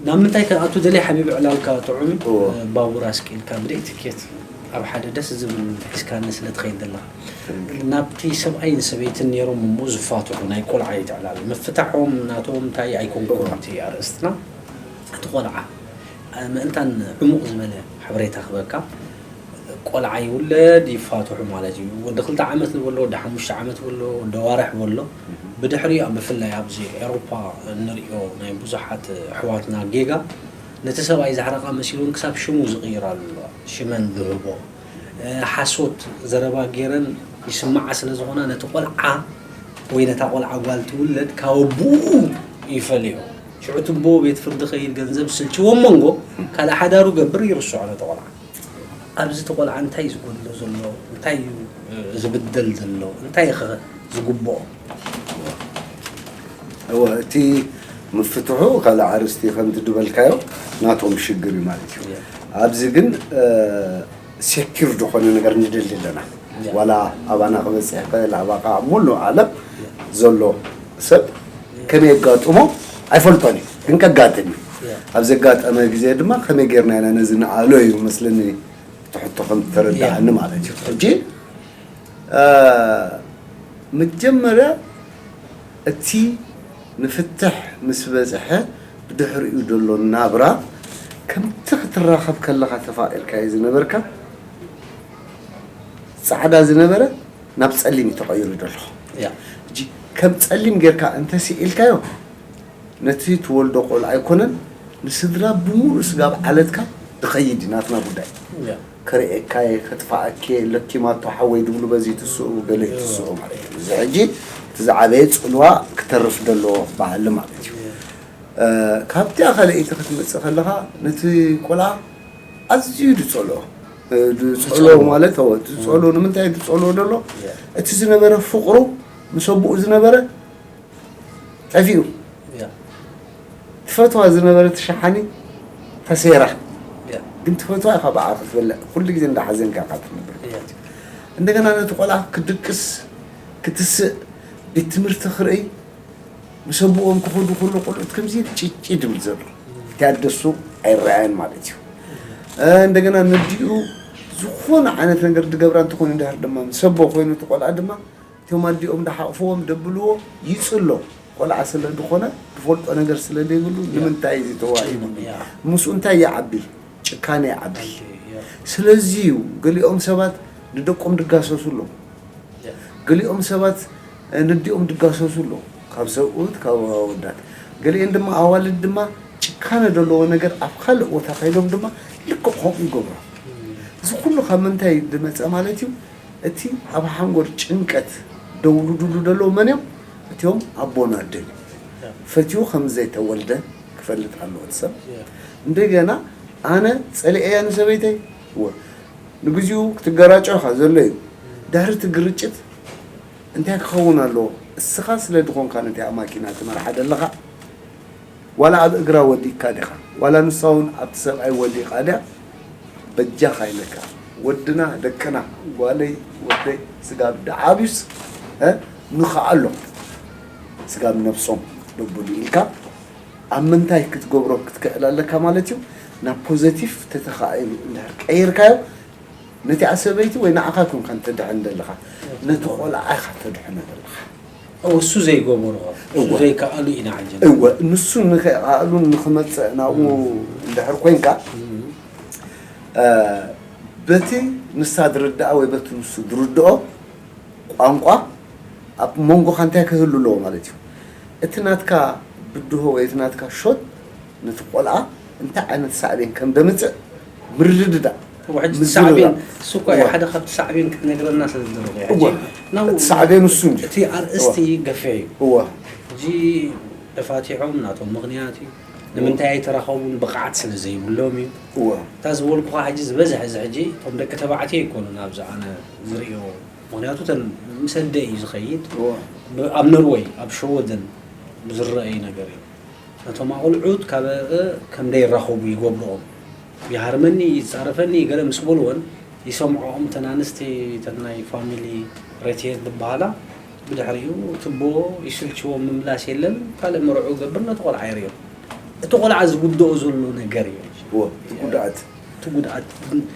ናብ ምንታይ ከኣቱ ደልየ ሓቢቢ ዕላልካ ጥዑም እዩ። እዎ። ባቡር ኣስቂልካ ብደይ ትኬት ኣብ ሓደ ደስ ዝብል ሒዝካኒ ስለ ትኸይድ ዘለኻ። ናብቲ ሰብኣይን ሰበይትን ነይሮም እሞ ዝፋትሑ ናይ ቆልዓ እዩ እቲ ዕላል። ምፍታሖም ናቶም እንታይ ኣይኮንኩን እዎ። እቲ ኣርእስትና። እቲ ቆልዓ፣ እ፣ ምእንታን ዕሙቕ ዝበለ ሓበሬታ ክበካ። ቆልዓ ይውለድ ይፋትሑ ማለት እዩ። ወዲ ክልተ ዓመት ንበሎ፣ ወዲ ሓሙሽተ ዓመት በሎ፣ ወዲ ኣዋርሕ በሎ። ብድሕሪኡ ኣብ ብፍላይ ኣብዚ ኤውሮፓ እንሪኦ ናይ ብዙሓት ኣሕዋትና ጌጋ፣ ነቲ ሰብኣይ ዘሕረቓ መሲሉን ክሳብ ሽሙ ዝቕይራሉ ኣለዋ። ሽመን ዝህቦ፣ እ፣ ሓሶት ዘረባ ገይረን ይስምዓ ስለ ዝኾና ነቲ ቆልዓ ወይ ነታ ቆልዓ ጓል ትውለድ ካብ ኣቦኡ ይፈልዮ። ሽዑ እቲ ኣቦ ቤት ፍርዲ ከይድ ገንዘብ ስልችዎ መንጎ ካልእ ሓዳሩ ገብር ይርስዖ ነቲ ቆልዓ። ኣብዚ እቲ ቆልዓ እንታይ እዩ ዝጎድሎ ዘሎ? እንታይ እዩ፣ እ፣ ዝብደል ዘሎ? እንታይ እዩ ኸ ዝግብኦ? እወ፣ እቲ ምፍትሑ ካልእ ኣርእስቲ ከምቲ ዝበልካዮ ናቶም ሽግር እዩ ማለት እዩ። እያ። ኣብዚ ግን፣ እ፣ ሴኪር ዝኾነ ነገር ንደሊ ኣለና። እያ። ዋላ ኣባና ክበጽሕ ይኽእል፣ ኣባኻ ኣብ ሙሉእ ዓለም እያ። ዘሎ ሰብ እያ። ከመይ የጋጥሞ ኣይፈልጦን እዩ፣ ግን ከጋጥም እዩ። እያ። ኣብ ዘጋጠመ ግዜ ድማ ከመይ ጌርና ኢና ነዚ ንኣሎ እዩ መስለኒ እቲ ሕቶ ከም ተረዳእኒ እያ። ማለት እዩ። ሕጂ፣ እ፣ መጀመርያ እቲ ንፍትሕ ምስ በጽሐ ብድሕሪኡ ዘሎ ናብራ ከምቲ ክትራኸብ ከለኻ ተፋቒርካዮ ዝነበርካ ጻዕዳ ዝነበረ ናብ ጸሊም እዩ ተቐይሩ ዘሎ። እያ። ሕጂ ከም ጸሊም ጌርካ እንተስኢልካዮ ነቲ ትወልዶ ቆልዓ ኣይኮነን፣ ንስድራ ብምሉእ ስጋብ ዓለትካ ዝኸይድ እዩ ናትና ጉዳይ። እያ። ከርእየካ እየ፣ ከጥፍኣኪ እየ፣ ለኪማቶ ሓወይ ድብሉ በዚ ትስኡ፣ ገለ እያ። ትስኡ ማለት እዩ። እዚ ሕጂ እቲ ዝዓበየ ጽልዋ ክተርፍ ዘለዎ ክበሃል ማለት እዩ። እያ። እ፣ ካብቲኣ ካልኣይቲ ክትመጽእ ከለኻ ነቲ ቆልዓ ኣዝዩ ድጸልኦ። እ፣ ድጸልኦ ድጸልኦ። ማለት፣ እዎ፣ ድጸልኦ። እም። ንምንታይ ድጸልኦ ደሎ? እያ። እቲ ዝነበረ ፍቕሩ ምስ ኣቦኡ ዝነበረ ጠፊኡ። እያ። ትፈትዋ ዝነበረት ሸሓኒ ተሰይራ። እያ። ግን ትፈትዋ ኢኻ ብኣ ክትበልዕ፣ ኩሉ ግዜ እንዳሓዘንካ ኢኻ ትነብር። እያ። እንደገና ነቲ ቆልዓ ክድቅስ፣ ክትስእ፣ ቤት ትምህርቲ ክርእይ፣ ምስ ኣቦኦም ክኸዱ ከሎ ቆልዑት ከምዚ ጭጭ ድብል ዘሎ። እቲ ኣደሱ ኣይረኣየን ማለት እዩ። እ፣ እንደገና ነዲኡ ዝኾነ ዓይነት ነገር ድገብራ እንተኾይኑ እንድሕር ድማ ምስ ኣቦ ኮይኑ እቲ ቆልዓ ድማ እቶም ኣዲኦም ድሓቕፍዎም ደብልዎ ይጽሎ። ቆልዓ ስለ ዝኾነ ዝፈልጦ ነገር ስለ ዘይብሉ ያ። ንምንታይ እዚ ተዋሂቡ? ያ። ምስኡ እንታይ ይዓቢ? ጭካነ ይዓቢ። ያ። ስለዚ እዩ ገሊኦም ሰባት ንደቆም ድጋሰሱ ኣለዉ። ያ። ገሊኦም ሰባት፣ እ፣ ነዲኦም ድጋሰሱ ኣለዉ። ካብ ሰብኡት፣ ካብ ኣወዳት። ገሊአን ድማ ኣዋልድ ድማ ጭካነ ዘለዎ ነገር ኣብ ካልእ ቦታ ከይዶም ድማ ልክዕ ከምኡ ይገብሩ። እም። እዚ ኩሉ ካብ ምንታይ ዝመጸ ማለት እዩ? እቲ ኣብ ሓንጎል ጭንቀት ደውልዱሉ ዘለዉ መን እዮም? እቲኦም ኣቦን ኣደን እዮም። ያ። ፈትዩ ከም ዘይተወልደ ክፈልጥ ኣለዎ እቲ ሰብ። ያ። እንደገና ኣነ ጸሊኤያ ንሰበይተይ? እወ። ንግዚኡ ክትገራጮ ኢኻ ዘሎ እዩ። ድሕሪ እቲ ግርጭት እንታይ ክኸውን ኣለዎ? እስኻ ስለ ድኾንካ ነቲኣ ማኪና ትመርሓ ዘለኻ፣ ዋላ ኣብ እግራ ወዲቕካ ዲኻ? ዋላ ንሳ እውን ኣብቲ ሰብኣይ ወዲቓ ድያ? በጃኻ ኢለካ። ወድና፣ ደቅና፣ ጓለይ፣ ወደይ፣ ስጋብ ድዓብዩስ፣ እ፣ ንኽኣሎም። ስጋብ ነብሶም ደብሉ ኢልካ፣ ኣብ ምንታይ ክትገብሮም ክትክእል ኣለካ ማለት እዩ። ናብ ፖዘቲቭ ተተኻኢሉ እንድሕር ቀይርካዮ፣ ነቲኣ ሰበይቲ ወይ ንዓኻ ኮንካ እንተድሕን ዘለኻ፣ ነቲ ቆልዓ ኢኻ ተድሕኖ ዘለኻ። እወ፣ እሱ ዘይገበሮ፣ እሱ እወ። ዘይከኣሉ ኢና ዓጀና። እወ፣ ንሱ ንኸይኣሉ ንኽመጽእ ናብኡ እም። እንድሕር ኮንካ፣ እም። እ፣ በቲ ንሳ ዝርድኣ ወይ በቲ ንሱ ዝርድኦ ቋንቋ ኣብ መንጎኻ እንታይ ክህሉ ኣለዎ ማለት እዩ። እቲ ናትካ ብድሆ ወይ እቲ ናትካ ሾት ነቲ ቆልዓ እንታይ ዓይነት ሳዕቤን ከም ደምፅእ ምርድዳእ፣ ሕጂ እቲ ምዝርራብ። ሳዕቤን እሱ እኳ እዩ እወ። ሓደ ካብቲ ሳዕቤን ክትነግረና ስለ ዝደለኹ እየ። እወ። ሕጂ ናብኡ እቲ ሳዕቤን እሱ እንጂ። እቲ ኣርእስቲ እወ። ገፊሕ እዩ። እወ። ሕጂ ተፋቲሖም ናቶም ምኽንያት እዩ። ንምንታይ ኣይተራኸቡን ብቕዓት ስለ ዘይብሎም እዩ። እወ። እታ ዝበልኩኻ ሕጂ ዝበዝሕ እዚ ሕጂ እቶም ደቂ ተባዕትዮ ኣይኮኑን ኣብዚ ኣነ ዝርእዮ። ምኽንያቱ እተን ምስ ኣደ እዩ ዝኸይድ። እወ። ብ-፣ ኣብ ኖርወይ ኣብ ሸወደን ዝረኣይ ነገር እዩ። ነቶም ኣቑልዑት ካብ ከም ደይራኸቡ ይገብርኦም። ይሃርመኒ፣ ይጻረፈኒ ገለ ምስ በልወን ይሰምዖኦም። እተን ኣንስቲ እተን ናይ ፋሚሊ ሬትየር ዝበሃላ ብድሕሪኡ ትቦ ይስልችዎ፣ ምምላስ የለን። ካልእ መርዑ ገብር ነቲ ቆልዓ የርእዮ። እቲ ቆልዓ ዝጉድኦ ዘሎ ነገር እዩ። እወ፣ እቲ ጉድኣት። እቲ ጉድኣት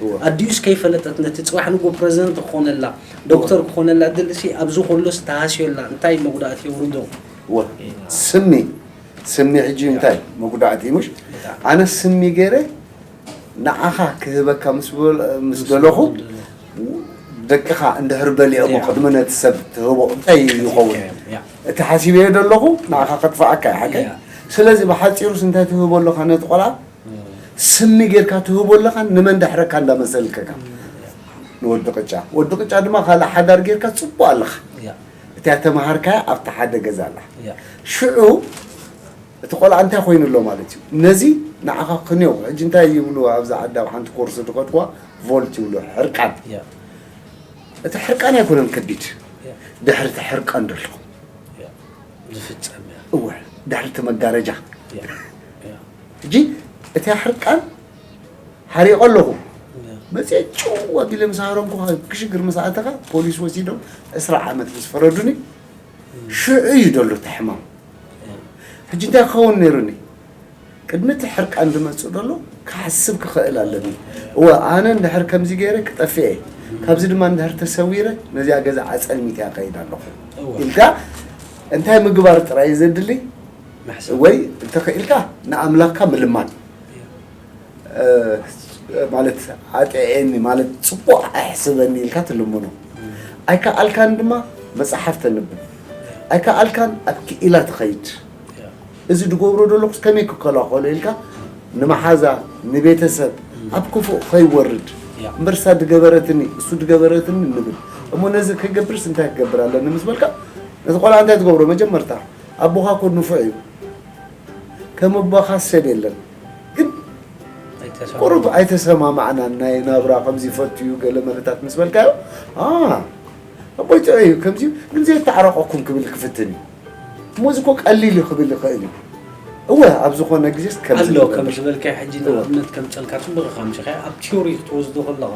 እወ። ኣዲኡስ ከይፈለጠት ነቲ ጽባሕ ንጎ ፕረዚደንት ክኾነላ ዶክተር ክኾነላ ድልሲ ኣብዚ ኩሉስ ተሃስዮላ እንታይ መጉዳእቲ የውርዶ? እወ። ኢና። ስሚ ስሚ ሕጂ እንታይ መጉዳእቲ እዩ፣ ምሽ? ኣነ ስሚ ገይረ ንዓኻ ክህበካ ምስ በል-፣ ምስ ደለኹ፣ ደቅኻ እንድሕር በሊዖሞ ያ። ቅድሚ ነቲ ሰብ ትህቦ እንታይ ይኸውን? ያ። እቲ ሓሲበዮ ደለኹ ንዓኻ ከጥፍኣካ እዩ ሓቀይ። ያ። ስለዚ ብሓጺሩስ እንታይ ትህቦ ኣለኻ ነቲ ቆልዓ? ስሚ ጌርካ ትህቦ ኣለኻ፣ ንመን ዳሕረካ እንዳመሰልከካ። ንወዲ ቅጫ። ወዲ ቅጫ ድማ ካልእ ሓዳር ጌርካ ጽቡቕ ኣለኻ። ያ። እቲኣ ተመሃርካያ ኣብቲ ሓደ ገዛ ኣላ። ያ። ሽዑ እቲ ቆልዓ እንታይ ኮይኑ ኣሎ ማለት እዩ። ነዚ ንዓኻ ክንዮ፣ ሕጂ እንታይ ይብሉ ኣብዚ ዓዲ ኣብ ሓንቲ ኮርስ ዝኸድኩዋ ቮልት ይብሉ፣ ሕርቃን። ያ። እቲ ሕርቃን ኣይኮነን ከቢድ። ያ። ድሕሪ እቲ ሕርቃን ደሎ። ያ። ዝፍጸም ያ። እወ፣ ድሕሪ እቲ መጋረጃ። ያ። ያ። ሕጂ እቲ ሕርቃን ሓሪቆ ኣለኹ። ያ። መፅየ ጭው ኣቢለ ምስ ሃረምኩ ክሽግር ምስ ኣተኻ ፖሊስ ወሲዶም ዕስራ ዓመት ምስ ፈረዱኒ ሽዑ እዩ ደሎ እቲ ሕማም። ያ። ሕጂ እንታይ ክኸውን ነይሩኒ? ቅድሚ እቲ ሕርቃን ዝመፅእ ዘሎ ክሓስብ ክኽእል ኣለኒ። እወ ኣነ እንድሕር ከምዚ ገይረ ክጠፍእ እየ፣ ካብዚ ድማ እንድሕር ተሰዊረ ነዚኣ ገዛ ኣፀልሚተ እያ ከይድ ኣለኹ እወ። ኢልካ እንታይ ምግባር ጥራይ እዩ ዘድሊ? ምሕሳብ። ወይ እንተኽኢልካ ንኣምላኽካ ምልማን። እ፣ ማለት ኣጥዕየኒ ማለት ጽቡቕ ኣሕስበኒ ኢልካ ትልምኖ። ኣይከኣልካን ድማ መጽሓፍ ተንብብ። ኣይከኣልካን ኣብ ክኢላ ትኸይድ። እዚ ዝገብሮ ዘለኹስ ከመይ ክከላኸሎ ኢልካ ንመሓዛ፣ ንቤተሰብ ኣብ ክፉእ ከይወርድ። ያ። እምበር እሳ ድገበረትኒ፣ እሱ ድገበረትኒ ንብል። እሞ ነዚ ክገብርስ እንታይ ክገብር ኣለኒ ምስ በልካ ነቲ ቆልዓ እንታይ ትገብሮ? መጀመርታ ኣቦኻ እኮ ንፉዕ እዩ። ከም ኣቦኻ ሰብ የለን። ግን ኣይተሰማማዕናን። ቁሩብ ኣይተሰማማዕናን፣ ናይ ናብራ ከምዚ ይፈቱ እዩ ገለ መለታት ምስ በልካዮ፣ "ኣ፣ ኣቦይ ጥዑይ እዩ፣ ከምዚ እዩ፣ ግን ዘየተዓረቐኩም" ክብል ክፍትን እዩ። እሞ እዚ እኮ ቀሊል እዩ ክብል ይኽእል እዩ። እወ፣ ኣብ ዝኾነ ግዜስ ከምዚ ኣሎ፣ ንበል። ከም ዝበልካዮ ሕጂ እወ። ንኣብነት ከምጸልካ ጽቡቕ ኢኻ ኣምጺኻዮ። ኣብ ቲዮሪ ክትወስዶ ከለኻ፣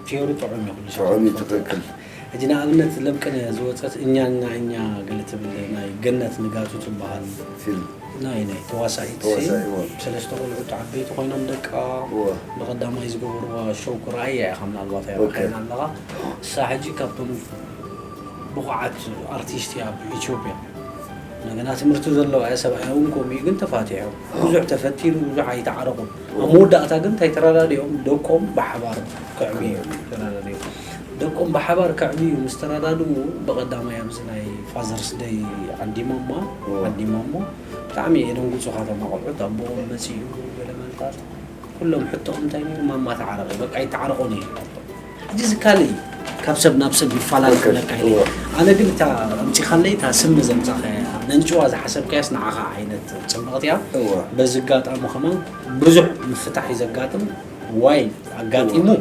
ቲዮሪ ጥዑም እዩ፣ ኩሉ ሰብ ጥዑም እዩ፣ ይፈልጦ። ትኽክል። ሕጂ ንኣብነት ለምቅነ ዝወጸት እኛና እኛ ገለ ትብል ናይ ገነት ንጋቱ ትበሃል ፊልም። ናይ፣ ናይ ተዋሳኢት ተዋሳኢ፣ ሲ-፣ እወ። ሰለስተ ቆልዑት ዓበይቲ ኮይኖም ደቃ እወ። ብቐዳማይ ዝገበርዋ ሾው ክረኣያ ኢኻ ምናልባት ኦኬ። ኣይረኣኻያን ኣለኻ። እሳ ሕጂ ካብቶም ብቑዓት ኣርቲስት እያ ኣብ ኢትዮጵያ። እንደገና ትምህርቲ ዘለዋ እያ፣ ሰብኣያ እውን ከምኡ እዩ፣ ግን ተፋቲሖም። ብዙሕ ተፈቲኑ፣ ብዙሕ ኣይተዓረቑን። ኣብ መወዳእታ ግን እንታይ ተረዳዲኦም? ደቆም ብሓባር ከዕብዩ ተረዳዲኦም። ደቆም ብሓባር ከዕብዩ ምስ ተረዳድኡ፣ ብቐዳማይ ኣብዚ ናይ ፋዘርስ ደይ ዓዲሞማ፣ እዎ። ዓዲሞሞ፣ ብጣዕሚ የደንጉጹኻ እቶም ኣቑሑት። ኣቦኦም መጺኡ፣ ገለ መልታት፣ ኩሎም ሕቶኦም እንታይ ነይሩ? ማማ ተዓረቒ፣ በቃ ኣይተዓረቑን እዮም። ሕጂ እዚ ካልእ እዩ። ካብ ሰብ ናብ ሰብ ይፈላለ ትክክል። ክብለካ ኢለ። እወ። ኣነ ግን እታ ኣምጺኻለይ፣ እታ ስሚ ዘምጻኻያ፣ ነንጭዋ ዝሓሰብካያስ ንዓኻ ዓይነት ጽብቕቲ እያ። እወ። በዚ ኣጋጣሚ ከማን ብዙሕ ምፍታሕ እዩ ዘጋጥም። ዋይ ኣጋጢሙ፣ እወ።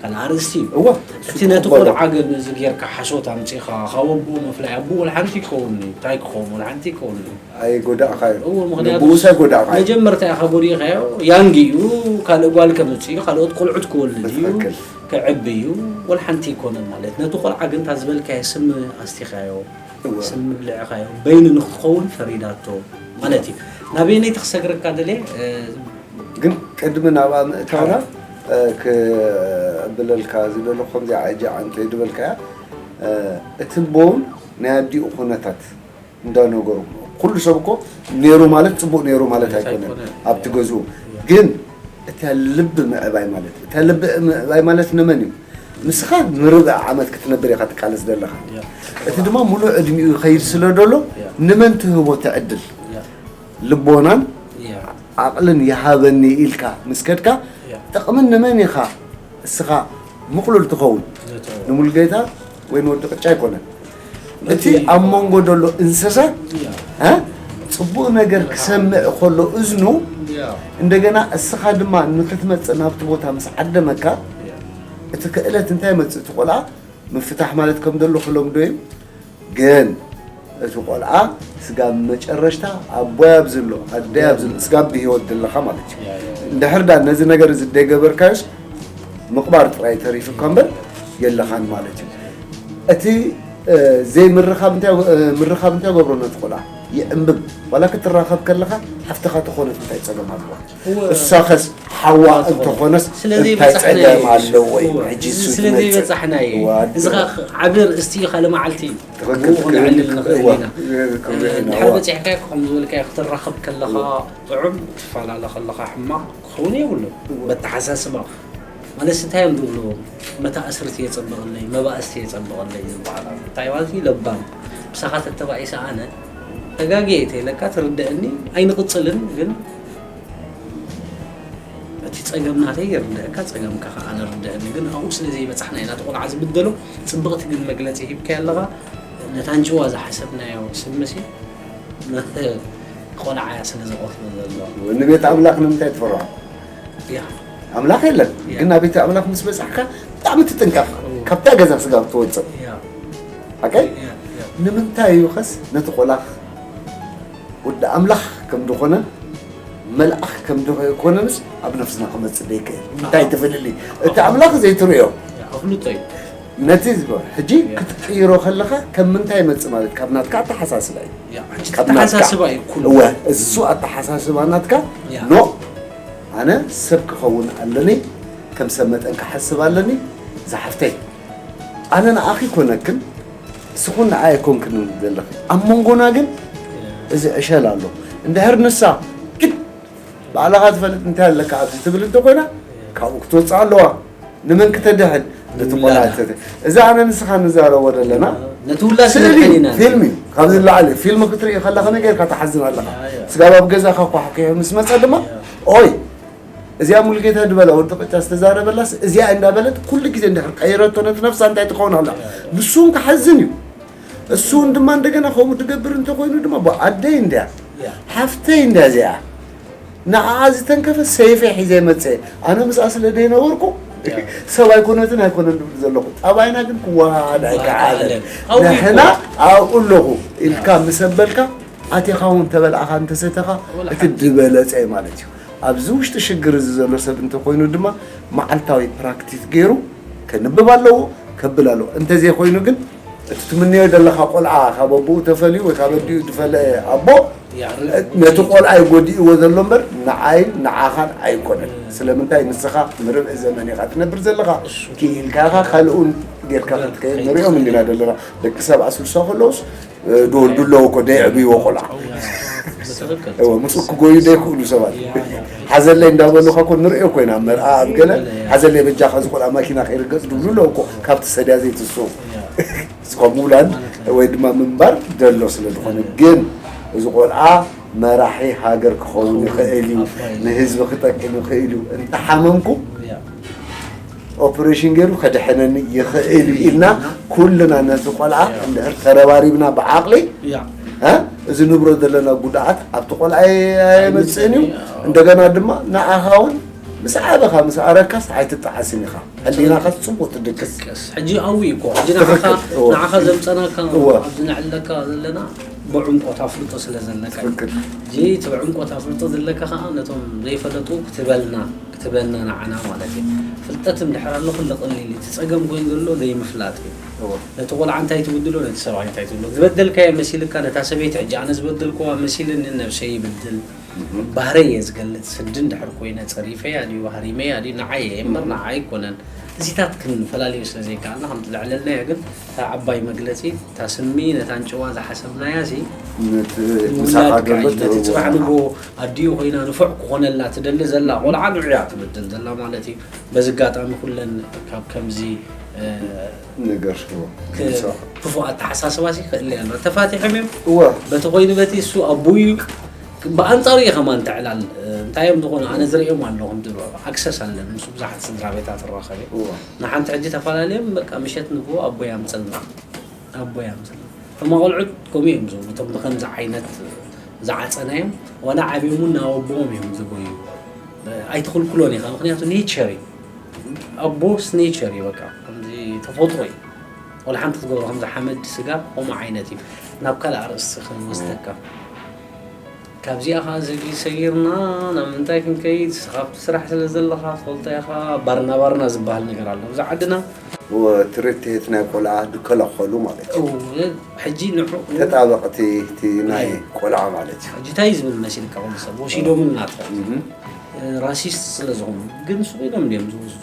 ካልእ ኣርእስቲ እዩ። እወ። እቲ ነቲ ትቕበሎ። ቆልዓ ግን እዚ ጌርካ ሓሶት ኣምጺኻ፣ ካብ ኣቦኡ ምፍላይ፣ ኣቦኡ ወላ ሓንቲ ይከውን እዩ። እንታይ ክኸውን? ወላ ሓንቲ ይከውን እዩ። ኣይጎዳእኻዮ። እዎ፣ ምኽንያቱ ንብኡስ ኣይጎዳእኻዮ። መጀመርታ ኢኻ ጎዲእኻዮ፣ ያንግ እዩ፣ ካልእ ጓል ከምጽእ እዩ፣ ካልኦት ቆልዑት ክወልድ እዩ፣ ብትኽክል። ክዕቢ እዩ፣ ወላ ሓንቲ ኣይኮነን ማለት። ነቲ ቆልዓ ግን እታ ዝበልካዮ ስም ኣስቲኻዮ፣ እዎ። ስም ብልዕኻዮ፣ በይኑ ንክትኸውን ፈሪዳቶ ማለት እዩ። ናበየነይቲ ክሰግረካ ደልየ፣ እ፣ ግን ቅድሚ ናብኣ ምእታውና፣ እ፣ ክብለልካ ዝደለኹ ከምዚኣ ሕጂ ኣንተ ድበልካያ፣ እ፣ እቲ ቦን ናይ ኣዲኡ ኩነታት እንዳነገሩ። ኩሉ ሰብ እኮ ነይሩ ማለት ጽቡቕ ነይሩ ማለት ማለት ኣይኮነን። ኣይኮነን። ኣብቲ ገዝኡ። ግን እታ ልቢ ምዕባይ ማለት፣ እታ ልቢ ምዕባይ ማለት ንመን እዩ? ንስኻ ንርብዕ ዓመት ክትነብር ኢኻ ትቃለስ ዘለኻ። እቲ ድማ ሙሉእ ዕድሚኡ ይኸይድ ስለ ደሎ፣ ንመን ትህቦ እቲ ዕድል? ልቦናን ዓቕልን ይሃበኒ ኢልካ ምስ ከድካ፣ ጥቕምን ንመን ኢኻ እስኻ ምቕሉል ትኸውን? ንሙሉጌታ ወይ ንወዲ ቅጫ ኣይኮነን። እቲ ኣብ መንጎ ዘሎ እንስሳ፣ እ? ጽቡቕ ነገር ክሰምዕ ከሎ እዝኑ፣ እንደገና እስኻ ድማ ንክትመጽእ ናብቲ ቦታ ምስ ዓደመካ፣ እቲ ክእለት እንታይ ይመጽእ? እቲ ቆልዓ ምፍታሕ ማለት ከም ዘሎ ክለምዶ እዩ። ግን እቲ ቆልዓ ስጋብ መጨረሽታ ኣቦይ ኣብዚ ኣሎ፣ ኣደይ ኣብዚ ኣሎ፣ ስጋብ ብህይወት ዘለኻ ማለት እዩ። እንድሕር ዳ ነዚ ነገር እዚ ደይገበርካዮስ ምቕባር ጥራይ ተሪፉካ እምበር የለኻን ማለት እዩ። እቲ፣ እ፣ ዘይምርኻብ እንታይ፣ እ፣ ምርኻብ እንታይ ገብሮ ነቲ ቆልዓ? ይዕምብብ። ዋላ ክትራኸብ ከለኻ ሓፍትኻ ተኾነት እንታይ ጸገም ኣለዋ? እሳኸስ ሓዋ እንተኾነስ እንታይ ጸገም ኣለዎ? ሕጂ እሱ ስለ ትመጽእ። ዘይበጻሕና እዩ። እዋ፣ እዚ ኸ ዓቢ ርእስቲ እዩ፣ ካልእ መዓልቲ ትኽክል። ብኡ ክንዕልል ንኽእል እዋ፣ ኢና። ትኽክል። እንድሕር እዋ። በጺሕካ ከም ዝበልካዮ ክትራኸብ ከለኻ ጥዑም፣ ትፈላለ ከለኻ ሕማቕ ክኸውን የብሉን። እዋ። በተሓሳስባ ማለት እንታይ እዮም ዝብሉ? መታእስርቲ የጸብቐለይ፣ መባእስቲ የጸብቐለይ ዝበሃል ኣሎ። እንታይ ማለት እዩ? ለባም ምሳኻ ተተባኢሰ ኣነ ተጋግየ ተይለካ ትርደአኒ፣ ኣይንቕጽልን ግን እቲ ጸገም ናተይ ይርደአካ፣ ጸገምካ ከኣ ኣነ ርደአኒ። ግን ኣብኡ ስለ ዘይበጻሕና ኢና እቲ ቆልዓ ዝብደሎ። ጽብቕቲ ግን መግለጺ ሂብካዮ ኣለኻ። ነታ ኣንጭዋ ዝሓሰብናዮ ስምሲ ነቲ ቆልዓ እያ ስለ ዝቐትሎ ዘሎ። ንቤት ኣምላኽ ንምንታይ ትፈርዖ? ያ። ኣምላኽ የለን። ያ። ግን ናብ ቤት ኣምላኽ ምስ በጻሕካ ብጣዕሚ ትጥንቀቕ። እዎ። ካብታ ገዛ ስጋብ ትወጽእ። ያ። ሓቀይ? ያ፣ ያ። ንምንታይ እዩ ኸስ ነቲ ቆላኽ ወዲ ኣምላኽ ከም ዝኾነ መልኣኽ ከም ዝኾነንስ ኣብ ነፍስና ክመጽእ ዘይክእል? እንታይ ትፈልሊ? እቲ ኣምላኽ ዘይትርእዮ። ያ፣ ኣፍልጦ እዩ። ነቲ ዝብ-፣ ሕጂ ያ። ክትቅይሮ ከለኻ ከም ምንታይ ይመጽእ ማለት? ካብ ናትካ ኣተሓሳስባ እዩ። ያ፣ ሕጂ ካብ ናትካ። ኣተሓሳስባ እዩ ኩሉ። እወ፣ እሱ ኣተሓሳስባ ናትካ። ያ። ኖ፣ ኣነ ሰብ ክኸውን ኣለኒ፣ ከም ሰብ መጠን ክሓስብ ኣለኒ፣ ዝሓፍተይ። ኣነ ንኣኺ ኮነክን፣ እስኹን ንዓይ ኣይኮንክን ዘለኺ። ኣብ መንጎና ግን እዚ ዕሸል ኣሎ። እንድሕር ንሳ፣ ግድ ባዕልኻ ትፈልጥ እንታይ ኣለካ ኣብዚ ትብል እንተኾይና፣ ካብኡ ክትወጽእ ኣለዋ። ንመን ክተድሕን? ነቲ ቆልዓ ንላላ። ትተ-፣ እዚ ኣነ ንስኻ ንዛረቦ ዘለና ነቲ ውላድ ስእሊ፣ ክንልከን ኢና። ፊልም እዩ። ካብዚ ንላዕሊ ፊልም ክትርኢ ከላ ከመይ ጌርካ ትሓዝን ኣለኻ? ያ፣ ያ። ስጋብ ኣብ ገዛኻ ኳሕኲሑ ምስ መጸ ድማ፣ ያ። ኦይ፣ እዚኣ ሙሉጌታ ዝበላ ወዲ ቅጫ ዝተዛረበላስ እዚኣ እንዳበለት ኩሉ ግዜ እንድሕር ቀይረቶ ነቲ ነፍሳ እንታይ ትኸውን ኣላ? ያ፣ ያ። ንሱ እውን ክሓዝን እዩ። እሱ እውን ድማ እንደገና ከምኡ ትገብር እንተኾይኑ ድማ፣ ብ-፣ ኣደይ እንድያ፣ ያ። ሓፍተይ እንድያ እዚኣ። ንዓኣ ዝተንከፈ ሰይፈይ ሒዘ መጸ። ኣነ ምስኣ ስለ ደይነበርኩ፣ ያ። ሰብ ኣይኮነትን ኣይኮነን ዝብል ዘለኹ። ጠባይና ግን ክወሃሃድ ክወሃሃድ ኣይከኣለን። ኣይከኣለን። ኣብኡ ንሕና ይኮ- ኣብኡ ኣለኹ ኢልካ ያ። ምስ ኣበልካ፣ ኣቲኻ እውን ተበልኣኻ እንተሰተኻ፣ ወላ እቲ ሓንቲ። ዝበለጸ እዩ ማለት እዩ። ኣብዚ ውሽጢ ሽግር እዚ ዘሎ ሰብ እንተኾይኑ ድማ፣ መዓልታዊ ፕራክቲስ ገይሩ ከንብብ ኣለዎ፣ ከብል ኣለዎ። እንተዘይኮይኑ ግን፣ እቲ ትምነዮ ዘለኻ ቆልዓ ካብ ኣቦኡ ተፈልዩ ወይ ካብ ኣዲኡ ዝፈለየ ኣቦ፣ ያ፣ ር-፣ ነቲ ቆልዓ እዩ ጎዲእዎ ዘሎ እምበር ንዓይን ንዓኻን ኣይኮነን። ስለምንታይ ንስኻ ንርብዒ ዘመን ኢኻ ትነብር ዘለኻ፣ እሱ። ክኢልካ ኢኻ ካልኡ ጌርካ ያ፣ ክትከይድ ንሪኦም እንዲና ዘለና። ደቂ ሰባት ስልሳ ከለውስ፣ እ፣ ደወልዱ ኣለዎ እኮ፣ ደየዕብይዎ ቆልዓ። ያ፣ ብትኽክል። እወ፣ ምስኡ ክጎዩ ደይክእሉ ሰባት። ያ፣ ያ። ሓዘለይ እንዳበሉኻ እኮ ንሪኦ እኮ ኢና፣ ኣብ መርዓ ኣብ ገለ፣ ያ። ሓዘለይ በጃኻ እዚ ቆልዓ ማኪና ከይርገጽ ድብሉ ኣለዉ እኮ፣ ካብቲ ሰድያ ዘይትስኡ። ያ። እስኻ ምውላድ ማለት ነው። ወይ ድማ ምንባር ደሎ ስለ ዝኾነ፣ ግን እዚ ቆልዓ መራሒ ሃገር ክኸውን ይኽእል እዩ፣ ኣባይ። ንህዝቢ ክጠቅም ይኽእል እዩ። እንተሓመምኩ ያ። ኦፕሬሽን ገይሩ ከድሕነኒ ይኽእል እዩ ኢልና ኩልና ነቲ ቆልዓ ያ። እንድሕር ተረባሪብና ብዓቕሊ፣ ያ። እ? እዚ ንብሮ ዘለና ጉድኣት ኣብቲ ቆልዓ ኣየመጽእን እዩ። ያ። እንደገና ድማ ንዓኻ እውን ምስ ዓበኻ፣ ምስ ኣረካስ ኣይትጠዓስን ኢኻ። ሕሊናኻ ጽቡቕ ትድቅስ። ትድቅስ። ሕጂ ኣብኡ እዩ እኮ። ሕጂ ንዓኻ፣ ትኽክል። እወ። ንዓኻ ዘምጸናካ እወ። ኣብዚ ነዕልለካ ዘለና ብዕምቆት ኣፍልጦ ስለ ዘለካ እዩ። ትኽክል። ሕጂ እቲ ብዕምቆት ኣፍልጦ ዘለካ ኸኣ ነቶም ዘይፈለጡ ክትበልና፣ ክትበና ንዓና ማለት እዩ። ፍልጠት እንድሕር ኣሎ ኩሉ ቀሊል እዩ። እቲ ጸገም ኮይኑ ዘሎ ዘይምፍላጥ እዩ። እወ። ነቲ ቆልዓ እንታይ ትብድሎ፣ ነቲ ሰብኣይ እንታይ ትብሎ። ዝበደልካዮ መሲልካ ነታ ሰበይቲ፣ ሕጂ ኣነ ዝበደልክዋ መሲልኒ ነብሰይ ይብድል። እህ። ባህረይ እየ ዝገልጽ፣ ስዲ እንድሕር ኮይነ ጸሪፈያ ድዩ፣ ሃሪመያ ድዩ፣ ንዓይ እየ እምበር እህ። ንዓይ ኣይኮነን። እዚታት ክንፈላልዮ ስለ ዘይከኣልና፣ ከምቲ ዘዕለልናዮ ግን፣ እታ ዓባይ መግለጺ፣ እታ ስሚ፣ ነታ ኣንጭዋ ዝሓሰብናያ ሲ፣ ነቲ ምሳኻ ንውላድካ ዘሎ እዩ። ነቲ ትህቦ ጽባሕ ኣለኻ። ንግሆ ኣዲኡ ኮይና ንፉዕ ክኾነላ ትደሊ ዘላ ቆልዓ ንዑ እያ ትብድል ዘላ ማለት እዩ። በዚ ኣጋጣሚ ኩለን ካብ ከምዚ ነገር ክፉእ ኣተሓሳስባ ሲ ክእል ኣሎ። ተፋቲሖም እዮም። እወ በቲ ኮይኑ በቲ እሱ ኣቦዩ ብኣንጻሩ እዩ ከማን ተዕላል እንታይ እዮም ዝኾኑ ኣነ ዝርእዮም ኣለኹ። ድሮ ኣክሰስ ኣለኒ ምስ ብዙሓት ስድራ ቤታት እራኸብ እየ። እወ ንሓንቲ ሕጂ ተፈላለዮም በቃ ምሸት ንግሆ ኣቦይ ኣምፅልና ኣቦይ ኣምፅልና። እቶም ኣቆልዑት ከምኡ እዮም ዝብሉ እቶም ብከምዚ ዓይነት ዝዓፀናዮም ዋላ ዓብዮም እውን ናብ ኣቦኦም እዮም ዝጎዩ። ኣይትኽልክሎን ኢኻ ምክንያቱ ኔቸር እዩ። ኣቦስ ኔቸር እዩ በቃ ከምዚ ተፈጥሮ እዩ። ወላ ሓንቲ ክትገብሮ ከምዚ ሓመድ ስጋ ከምኡ ዓይነት እዩ። ናብ ካልእ ኣርእስቲ ክንወስደካ ካብዚኣ ከዓ ዝጊ ሰጊርና ናብ ምንታይ ክንከይድ ካብቲ ስራሕ ስለ ዘለካ ትፈልጦ ኢኻ። ባርና ባርና ዝበሃል ነገር ኣሎ እዚ ዓድና። ትሬት ትሄት ናይ ቆልዓ ድከለኸሉ ማለት እዩ። እው፣ ሕጂ ንዑ ተጣበቕቲ እቲ ናይ ቆልዓ ማለት እዩ። ሕጂ እንታይ ዝብል መሲልካ ኩሉ ሰብ ወሲዶምን ናትካ እህ። ራሲስት ስለ ዝኾኑ ግን ስቕ ኢሎም ድዮም ዝወስዱ።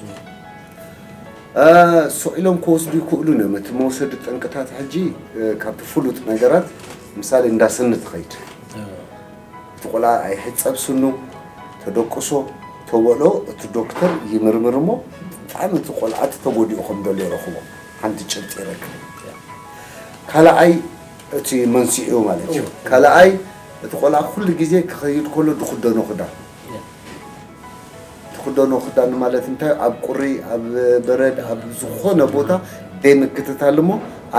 ስቕ ኢሎም ክወስዱ ይክእሉ እዮም። እቲ መውሰዲ ጠንቅታት ሕጂ ካብቲ ፍሉጥ ነገራት ምሳሌ እንዳ ስኒ ትኸይድ እቲ ቆልዓ ኣይሕፀብ ስኑ ተደቅሶ ተበሎ እቲ ዶክተር ይምርምር እሞ ብጣዕሚ እቲ ቆልዓ እቲ ተጎዲኡ ከም ዘሎ ይረኽቦ ሓንቲ ጭብጢ ይረክብ። ካልኣይ እቲ መንስኤኡ ማለት እዩ። ካልኣይ እቲ ቆልዓ ኩሉ ግዜ ክኸይድ ከሎ ዝኽደኖ ክዳን ትኽደኖ ክዳን ማለት እንታይ ኣብ ቁሪ ኣብ በረድ ኣብ ዝኾነ ቦታ ደይ ምክትታል እሞ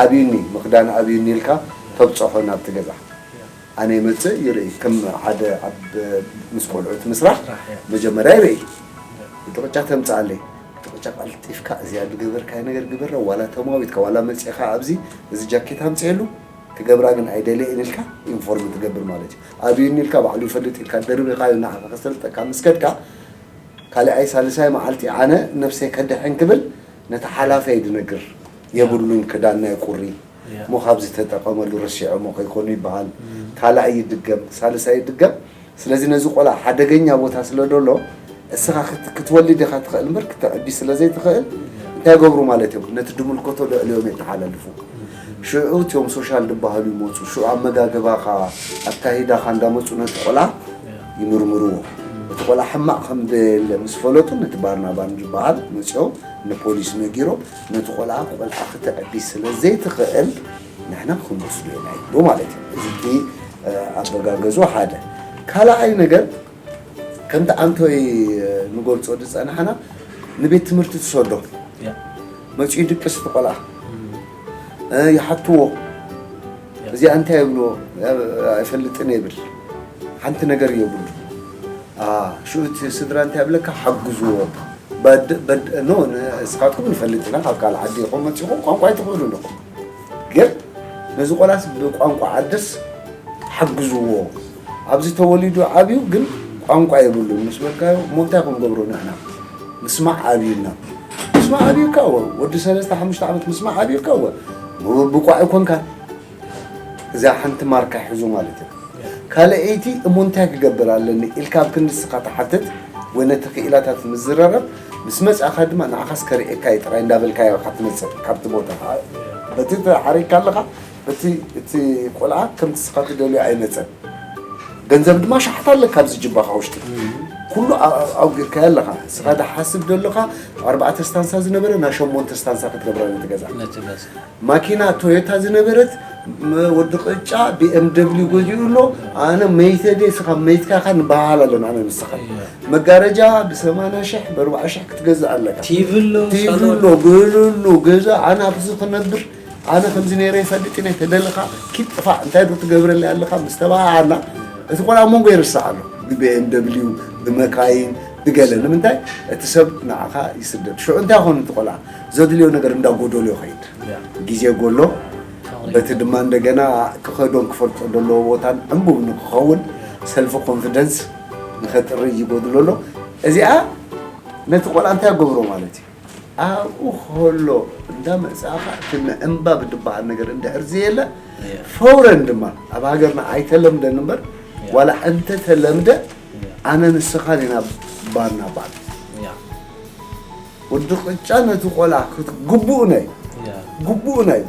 ኣብዩኒ ምኽዳን ኣብዩኒ ኢልካ ተብፀሖ ናብቲ ገዛ ኣነ ይመፅእ ይርኢ ከም ሓደ ኣብ ምስ ቆልዑት ምስራሕ መጀመርያ ይርኢ እቲ ቅጫ ተምፅኣለይ እቲ ቅጫ ቀልጢፍካ እዚኣ ዝገበርካዮ ነገር ግበረ ዋላ ተማዊትካ ዋላ መፂእካ ኣብዚ እዚ ጃኬት ኣምፅኤሉ ክገብራ ግን ኣይደልየን ኢልካ ኢንፎርም ትገብር ማለት እዩ ኣብዩኒ ኢልካ ባዕሉ ይፈልጥ ኢልካ ደርቢኻዮ ንዓኻ ከሰልጠካ ምስ ከድካ ካልኣይ ሳልሳይ መዓልቲ ኣነ ነብሰይ ከድሕን ክብል ነቲ ሓላፈይ ድነግር የብሉን ክዳን ናይ ቁሪ እሞ ካብ ዝተጠቐመሉ ረሲዖሞ ከይኮኑ ይበሃል ካልኣይ ይድገም ሳልሳይ ይድገም ስለዚ ነዚ ቆልዓ ሓደገኛ ቦታ ስለ ደሎ እስኻ ክትወልድ ኢኻ ትኽእል እምበር ክተዕቢ ስለ ዘይትኽእል እንታይ ይገብሩ ማለት እዮም ነቲ ድምልከቶ ልዕሊኦም የተሓላልፉ ሽዑ እቲኦም ሶሻል ዝበሃሉ ይመፁ ሽዑ ኣመጋግባኻ ኣካሂዳኻ እንዳመፁ ነቲ ቆልዓ ይምርምርዎ እቲ ቆልዓ ሕማቕ ከም ደየለ ምስ ፈለጡ ነቲ ባርናባን ዝበሃል መፂኦም ንፖሊስ ነጊሮም ነቲ ቆልዓ ቆልዓ ክተዕቢ ስለ ዘይትኽእል ንሕና ክንወስዶ ኢና ይብሉ ማለት እዩ። እዚ እቲ ኣበጋገዞ ሓደ። ካልኣይ ነገር ከምቲ ኣንቶይ ንገልፆ ዝፀናሕና ንቤት ትምህርቲ ትሰዶ መፂኡ ድቅስ እቲ ቆልዓ ይሓትዎ እዚኣ እንታይ የብልዎ ኣይፈልጥን የብል ሓንቲ ነገር የብሉ ሽኡ እቲ ስድራ እንታይ ብለካ ሓግዝዎ በድ በድ ኖ ንስኻትኩም ንፈልጥ ኢና ካብ ካልእ ዓዲ ኢኹም መፂኹም ቋንቋ ኣይትኽእሉን ኢኹም ግን ነዚ ቆላስ ብቋንቋ ዓድስ ሓግዝዎ ኣብዚ ተወሊዱ ዓብዩ ግን ቋንቋ የብሉን ምስ በልካዮ እሞ እንታይ ክንገብሮ ንሕና ምስማዕ ኣብዩና ምስማዕ ኣብዩካ እወ ወዲ ሰለስተ ሓሙሽተ ዓመት ምስማዕ ኣብዩካ እወ ብቋዕ ይኮንካ እዚኣ ሓንቲ ማርካ ይሕዙ ማለት እዩ። ካልኣይቲ እሞ እንታይ ክገብር ኣለኒ ኢልካ ኣብ ክንዲ ንስኻ ትሓትት ወይ ነቲ ክኢላታት ምዝረረብ ምስ መጻእኻ ድማ ንዓኻስ ከርእየካ እየ ጥራይ እንዳበልካዮ ኢኻ ትመጽእ ካብቲ ቦታ። በቲ ተሓሪካ ኣለኻ በቲ እቲ ቆልዓ ከምቲ ንስኻ ትደልዮ ኣይመጸን። ገንዘብ ድማ ሸሓት ኣለካ ኣብዚ ጅባኻ ውሽጢ ኩሉ ኣውጊርካዮ ኣለኻ። ንስኻ ድሓስብ ደለኻ ኣርባዕተ ስታንሳ ዝነበረ ናብ ሸሞንተ ስታንሳ ክትገብራ ነቲ ገዛ። ማኪና ቶዮታ ዝነበረት ወዲ ቅጫ ቢኤምደብሊው ገዚኡ ኣሎ ኣነ መይተ ድየ እስኻ መይትካ ኢኻ ንበሃሃል ኣለና ኣነ ንስኻ መጋረጃ ብሰማንያ ሽሕ ብኣርብዓ ሽሕ ክትገዝእ ኣለካ ቲቪ ኣሎ ገሉ ኣሎ ገዛ ኣነ ኣብዚ ክነብር ኣነ ከምዚ ነይረ ይፈልጥ ኢነ ተደለኻ ኪድ ጥፋእ እንታይ ዶ ትገብረለይ ኣለኻ ምስ ተበሃሃልና እቲ ቆልዓ መንጎ ይርስዕ ኣሎ ብቢኤምደብሊው ብመካይን ብገለ ንምንታይ እቲ ሰብ ንዓኻ ይስደድ ሽዑ እንታይ ኾን እቲ ቆልዓ ዘድልዮ ነገር እንዳጎደሎ ይኸይድ ግዜ ጎሎ በቲ ድማ እንደገና ክኸዶን ክፈልጦ ዘለዎ ቦታን ዕንቡብ ንክኸውን ሰልፊ ኮንፊደንስ ንኸጥሪ ይጎድሎ ኣሎ እዚኣ ነቲ ቆልዓ እንታይ ገብሮ ማለት እዩ ኣብኡ ከሎ እንዳመፅእኻ እቲ ምዕንባብ ዝበሃል ነገር እንድሕር ዘየለ ፈውረን ድማ ኣብ ሃገርና ኣይተለምደን እምበር ዋላ እንተተለምደ ኣነ ንስኻን ኢና ባና ባል ወዲ ቅጫ ነቲ ቆልዓ ግቡኡ ናይ ግቡኡ ናይ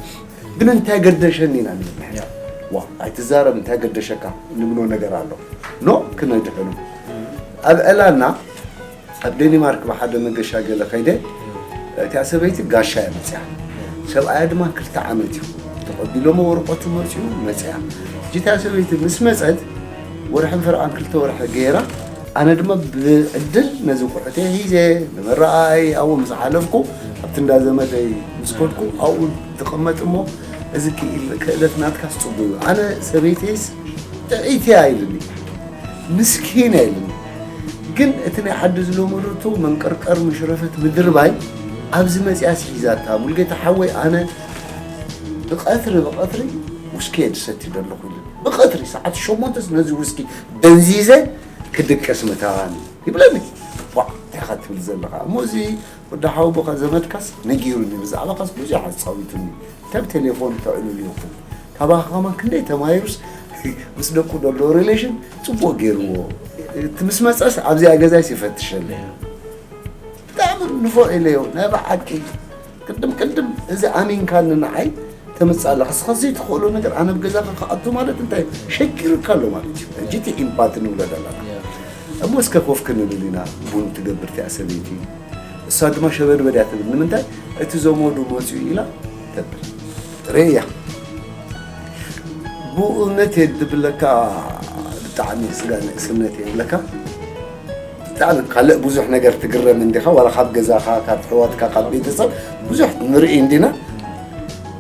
ግን እንታይ ገደሸኒ ኢና ንብል ዋ ኣይትዛረብ እንታይ ገደሸካ ንብሎ ነገር ኣሎ ኖ ክነድሕኑ ኣብ ዕላና ኣብ ዴኒማርክ ብሓደ መገሻ ገለ ከይደ እታ ሰበይቲ ጋሻ እያ መፅያ። ሰብኣያ ድማ ክልተ ዓመት እዩ ተቐቢሎሞ ወረቐቱ መፅዩ መፅያ። ሕጂ እታ ሰበይቲ ምስ መፀት ወርሕን ፈረቓን ክልተ ወርሒ ገይራ፣ ኣነ ድማ ብዕድል ነዚ ኩዕተይ ሒዘ ንመረኣይ ኣብኡ ምስ ሓለፍኩ ኣብቲ እንዳ ዘመደይ ምስ ከድኩ ኣብኡ ትቕመጥ እሞ እዚ ክኢል- ክእለት ናትካስ ፅቡቅ እዩ። ኣነ ሰበይተይስ ጥዕይቲ እያ ኢልኒ። ምስኪን እያ ኢልኒ። ግን እቲ ናይ ዓዲ ዝለመደቶ መንቀርቀር መሽረፈት ምድርባይ ኣብዚ መፅያስ ሒዛታ። ሙልጌታ ሓወይ ኣነ ብቐትሪ ብቐትሪ ውስኪ እየ ዝሰቲ ዘለኹ ኢልኒ። ብቐትሪ ሰዓት ሸሞንተስ ነዚ ውስኪ ደንዚዘ ክድቅስ ምታን ይብለኒ። ዋ እንታይ ኢኻ ትብል ዘለኻ እሞ እዚ ወዲ ሓወቦኻ ዘመድካስ ነጊሩኒ ብዛዕባኻስ ብዙሕ ኣጻዊቱኒ። ካብ ቴሌፎን ተዕልሉ ይኹን ካባኻ ከማን ክንደይ ተማሂሩስ ምስ ደቁ ዘሎ ሪሌሽን ጽቡቕ ገይርዎ። እቲ ምስ መጸስ ኣብዚኣ ገዛይስ ይፈትሸለይ። ብጣዕሚ ንፉዕ ኢለዮ ናይ ብሓቂ ቅድም ቅድም እዚ ኣሚንካኒ ንዓይ ተምጽእ ኣለኻ። ንስኻ ዘይትኽእሎ ነገር ኣነ ኣብ ገዛኻ ክኣቱ ማለት እንታይ እዩ? ሸጊሩካ ኣሎ ማለት እዩ። ሕጂ እቲ ኢምፓቲ ንብሎ ዘለና። እሞ እስከ ኮፍ ክንብል ኢና ቡን ትገብር እቲኣ ሰበይቲ። እሳ ድማ ሸበድበድ እያ ትብል። ንምንታይ? እቲ ዘመዱ መጺኡ ኢላ ተብል። ርእያ። ብእውነት እየ ድብለካ ብጣዕሚ ስጋ ንእስነት እየ ብለካ። ብጣዕሚ ካልእ ብዙሕ ነገር ትግረም እንዲኻ ዋላ ካብ ገዛኻ ካብ ኣሕዋትካ ካብ ቤተሰብ ብዙሕ ንርኢ እንዲና።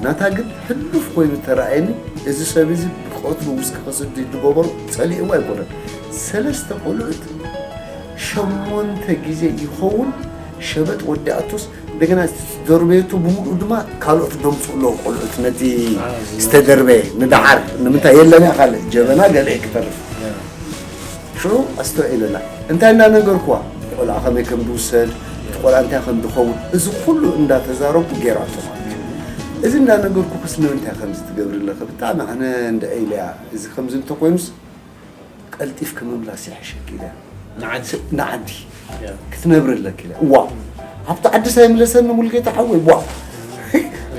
ናታ ግን ሕሉፍ ኮይኑ ተረኣየኒ። እዚ ሰብ እዚ ብቐትሩ ውስኪ ከስቲ ዝገበሮ ጸሊእዎ ኣይኮነን። ሰለስተ ቆልዑት ሸሞንተ ግዜ ይኸውን ሸበጥ ወዲኣቶስ እንደገና ዝተደርበየቶ ብምሉኡ ድማ ካልኦት ደምፅኡ ኣለዉ ቆልዑት ነቲ ዝተደርበየ ንደዓር ንምንታይ የለን እያ ካልእ ጀበና ገለ ክትተርፍ ሽዑ ኣስተውዒለላ እንታይ እናነገርኩዋ ቆልዓ ከመይ ከም ዝውሰድ እቲ ቆልዓ እንታይ ከም ዝኸውን እዚ ኩሉ እንዳተዛረብኩ ገይራቶ ማለት እዩ እዚ እንዳነገርኩ ክስ ንምንታይ ከምዚ ትገብሪ ኣለኺ ብጣዕሚ ኣነ እንድዒ ኢለያ እዚ ከምዚ እንተኮይኑስ ቀልጢፍኪ ምምላስ ይሕሸኪ ኢለ ንዓዲ ክትነብሪ ኣለኪ ኢለ እዋ ኣብቲ ዓድስ ኣይምለሰኒ ሙልጌታ ሓወይ ዋ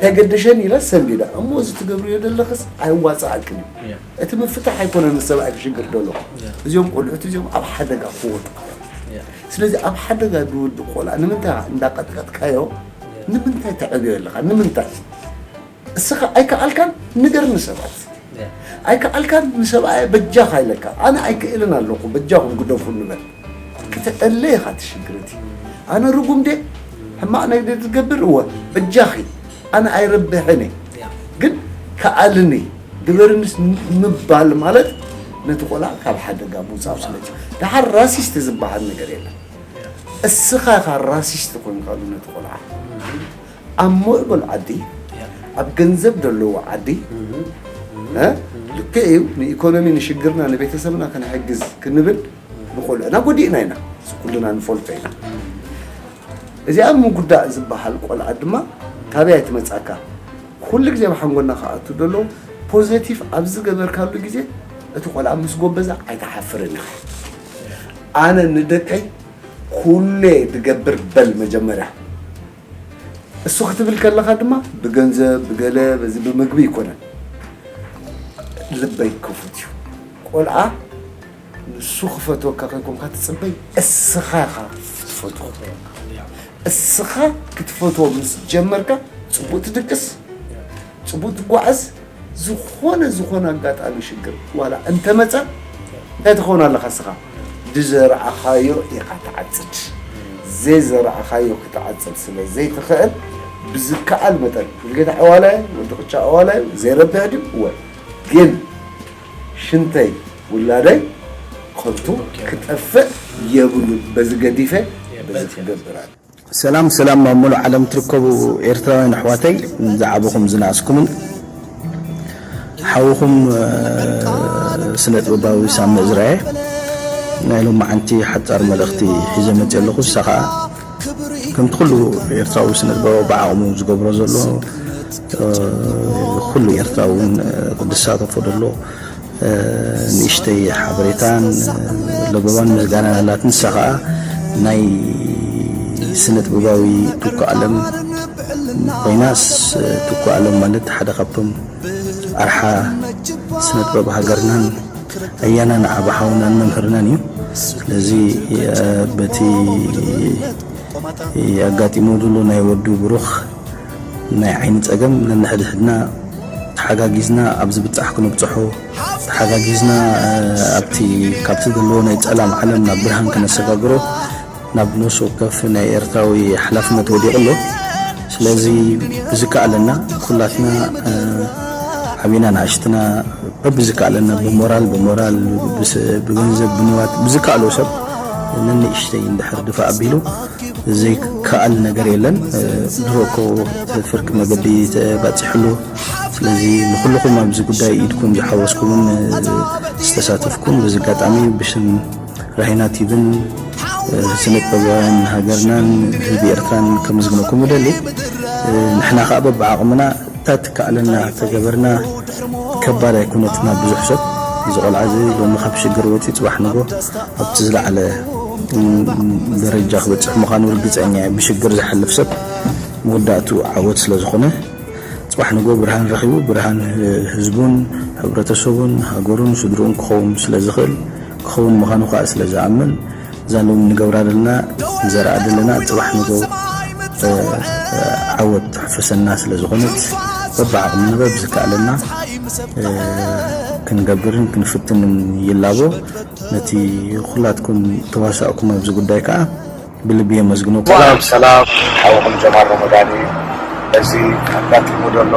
ኣይገደሸኒ ኢለ ሰንቢዳ እሞ እዚ ትገብርዮ ዘለኽስ ኣይዋፅኣክን እዩ እቲ ምፍታሕ ኣይኮነን ሰብኣይ ክሽግር ደሎ እዚኦም ቆልዑት እዚኦም ኣብ ሓደጋ ክወድቁ ስለዚ ኣብ ሓደጋ ዝወድቅ ቆልዓ ንምንታይ እንዳቀጥቀጥካዮ ንምንታይ ተዕብዮ ኣለካ ንምንታይ እስኻ ኣይከኣልካን ንገር ንሰባት ኣይከኣልካን ንሰብኣየ በጃኻ ኢለካ ኣነ ኣይክእልን ኣለኹ በጃኹም ግደፉ ንበል ክትዕለ ኢኻ ትሽግር እቲ ኣነ ርጉም ደ ሕማቕ ነገር ትገብር እወ በጃኺ ኣነ ኣይረብሕን እየ ግን ከኣልኒ ግበርንስ ምባል ማለት ነቲ ቆልዓ ካብ ሓደጋ ምውፃእ ማለት እዩ ደሓር ራሲስት ዝበሃል ነገር የለን እስኻ ኢኻ ራሲስት ኮይንካሉ ነቲ ቆልዓ ኣብ ምዕቡል ዓዲ ኣብ ገንዘብ ዘለዎ ዓዲ ልክዕ እዩ ንኢኮኖሚ ንሽግርና ንቤተሰብና ክንሕግዝ ክንብል ንቆልዑና ጎዲእና ኢና ኩልና ንፈልጦ ኢና እዚኣ ምጉዳእ ዝበሃል ቆልዓ ድማ ካበይ ኣይትመፃካ ኩሉ ግዜ ብሓንጎና ከኣቱ ደሎ ፖዘቲቭ ኣብ ዝገበርካሉ ግዜ እቲ ቆልዓ ምስ ጎበዛ ኣይትሓፍርን ኢኻ ኣነ ንደቀይ ኩሌ ትገብር በል መጀመርያ እሱ ክትብል ከለኻ ድማ ብገንዘብ ብገለ በዚ ብምግቢ ይኮነን ልበይ ክፉት እዩ ቆልዓ ንሱ ክፈትወካ ከይኮንካ ትፅበይ እስኻ ኢኻ ክትፈትዎ እስኻ ክትፈትዎ ምስ ጀመርካ ፅቡቅ ትድቅስ ፅቡቅ ትጓዓዝ ዝኾነ ዝኾነ ኣጋጣሚ ሽግር ዋላ እንተመፀ እንታይ ትኸውን ኣለኻ እስኻ ዝዘራእኻዮ ኢኻ ትዓፅድ ዘይዘራእኻዮ ክትዓፅድ ስለ ዘይትኽእል ብዝከኣል መጠን ሙልጌታ ዕዋላ ወዲ ቅቻ ዕዋላ ዘይረብሕ ድዩ እወ ግን ሽንተይ ውላደይ ከንቱ ክጠፍእ የብሉን በዚ ገዲፈ በዚ ክገብር ኣለ ሰላም ሰላም ኣብ ሙሉእ ዓለም ትርከቡ ኤርትራውያን ኣሕዋተይ ዝዓበኹም ዝነኣስኩምን ሓውኹም ስነ ጥበባዊ ሳሚ እዝራየ ናይ ሎማዓንቲ ሓጻር መልእኽቲ ሒዘ መጽእ ኣለኹ እሳ ኸዓ ከምቲ ኩሉ ኤርትራዊ ስነ ጥበባዊ ብዓቕሙ ዝገብሮ ዘሎ ኩሉ ኤርትራዊ እውን ክሳተፎ ደሎ ንእሽተይ ሓበሬታን ለበዋን ምስጋናን ኣላትኒ። ንሳ ኸዓ ናይ ስነ ጥበባዊ ቱኩ ኣለም ኮይናስ፣ ቱኩ ኣለም ማለት ሓደ ካብቶም ኣርሓ ስነ ጥበብ ሃገርናን ኣያናን ዓቢ ሓውናን መምህርናን እዩ። ስለዚ በቲ ኣጋጢሙ ዘሎ ናይ ወዱ ብሩኽ ናይ ዓይኒ ጸገም ነንሕድሕድና ተሓጋጊዝና ኣብ ዝብጻሕ ክንብጽሖ፣ ተሓጋጊዝና ኣብቲ ካብቲ ዘለዎ ናይ ጸላም ዓለም ናብ ብርሃን ከነሰጋግሮ ናብ ነፍሲ ወከፍ ናይ ኤርትራዊ ሓላፍነት ወዲቑ ኣሎ። ስለዚ ብዝከኣለና ኩላትና ዓብና ንኣሽትና በብዝከኣለና ብሞራል ብሞራል ብገንዘብ ብንዋት ብዝከኣሎ ሰብ ነንእሽተይ እንድሕር ድፋ ኣቢሉ ዘይከኣል ነገር የለን። ድሮ እኮ ፍርቂ መገዲ ተባፂሕሉ። ስለዚ ንኩልኹም ኣብዚ ጉዳይ ኢድኩም ዝሓወስኩምን ዝተሳተፍኩም በዚ ኣጋጣሚ ብሽም ራሂና ቲቪን ስነ ጥበባውያን ሃገርናን ህዝቢ ኤርትራን ከመስግነኩም እደሊ። ንሕና ከዓ በብዓቕምና እታ ትከኣለና ተገበርና። ከባድ ኣይኮነትና ብዙሕ ሰብ እዚ ቆልዓ እዚ ሎሚ ካብ ሽግር ወፂ ፅባሕ ንጎ ኣብቲ ዝለዓለ ደረጃ ክበፅሕ ምዃኑ ርግፀኛ እየ። ብሽግር ዝሓልፍ ሰብ መወዳእቱ ዓወት ስለ ዝኾነ ፅባሕ ንጎ ብርሃን ረኺቡ ብርሃን ህዝቡን ሕብረተሰቡን ሃገሩን ስድርኡን ክኸውን ስለ ዝኽእል ክኸውን ምዃኑ ከዓ ስለ ዝኣምን እዛ ሎም ንገብራ ዘለና ንዘርኣ ዘለና ፅባሕ ንጎ ዓወት ትሕፈሰና ስለ ዝኾነት በብዓቕምና በብዝከኣለና ክንገብርን ክንፍትንን ይላቦ። ነቲ ኩላትኩም ተዋሳእኩም ኣብዚ ጉዳይ ከዓ ብልቢ የመስግነኩም። ሰላም ሰላም፣ ሓውኹም ጀማል ረመዳኒ። በዚ ኣጋጢሙ ዘሎ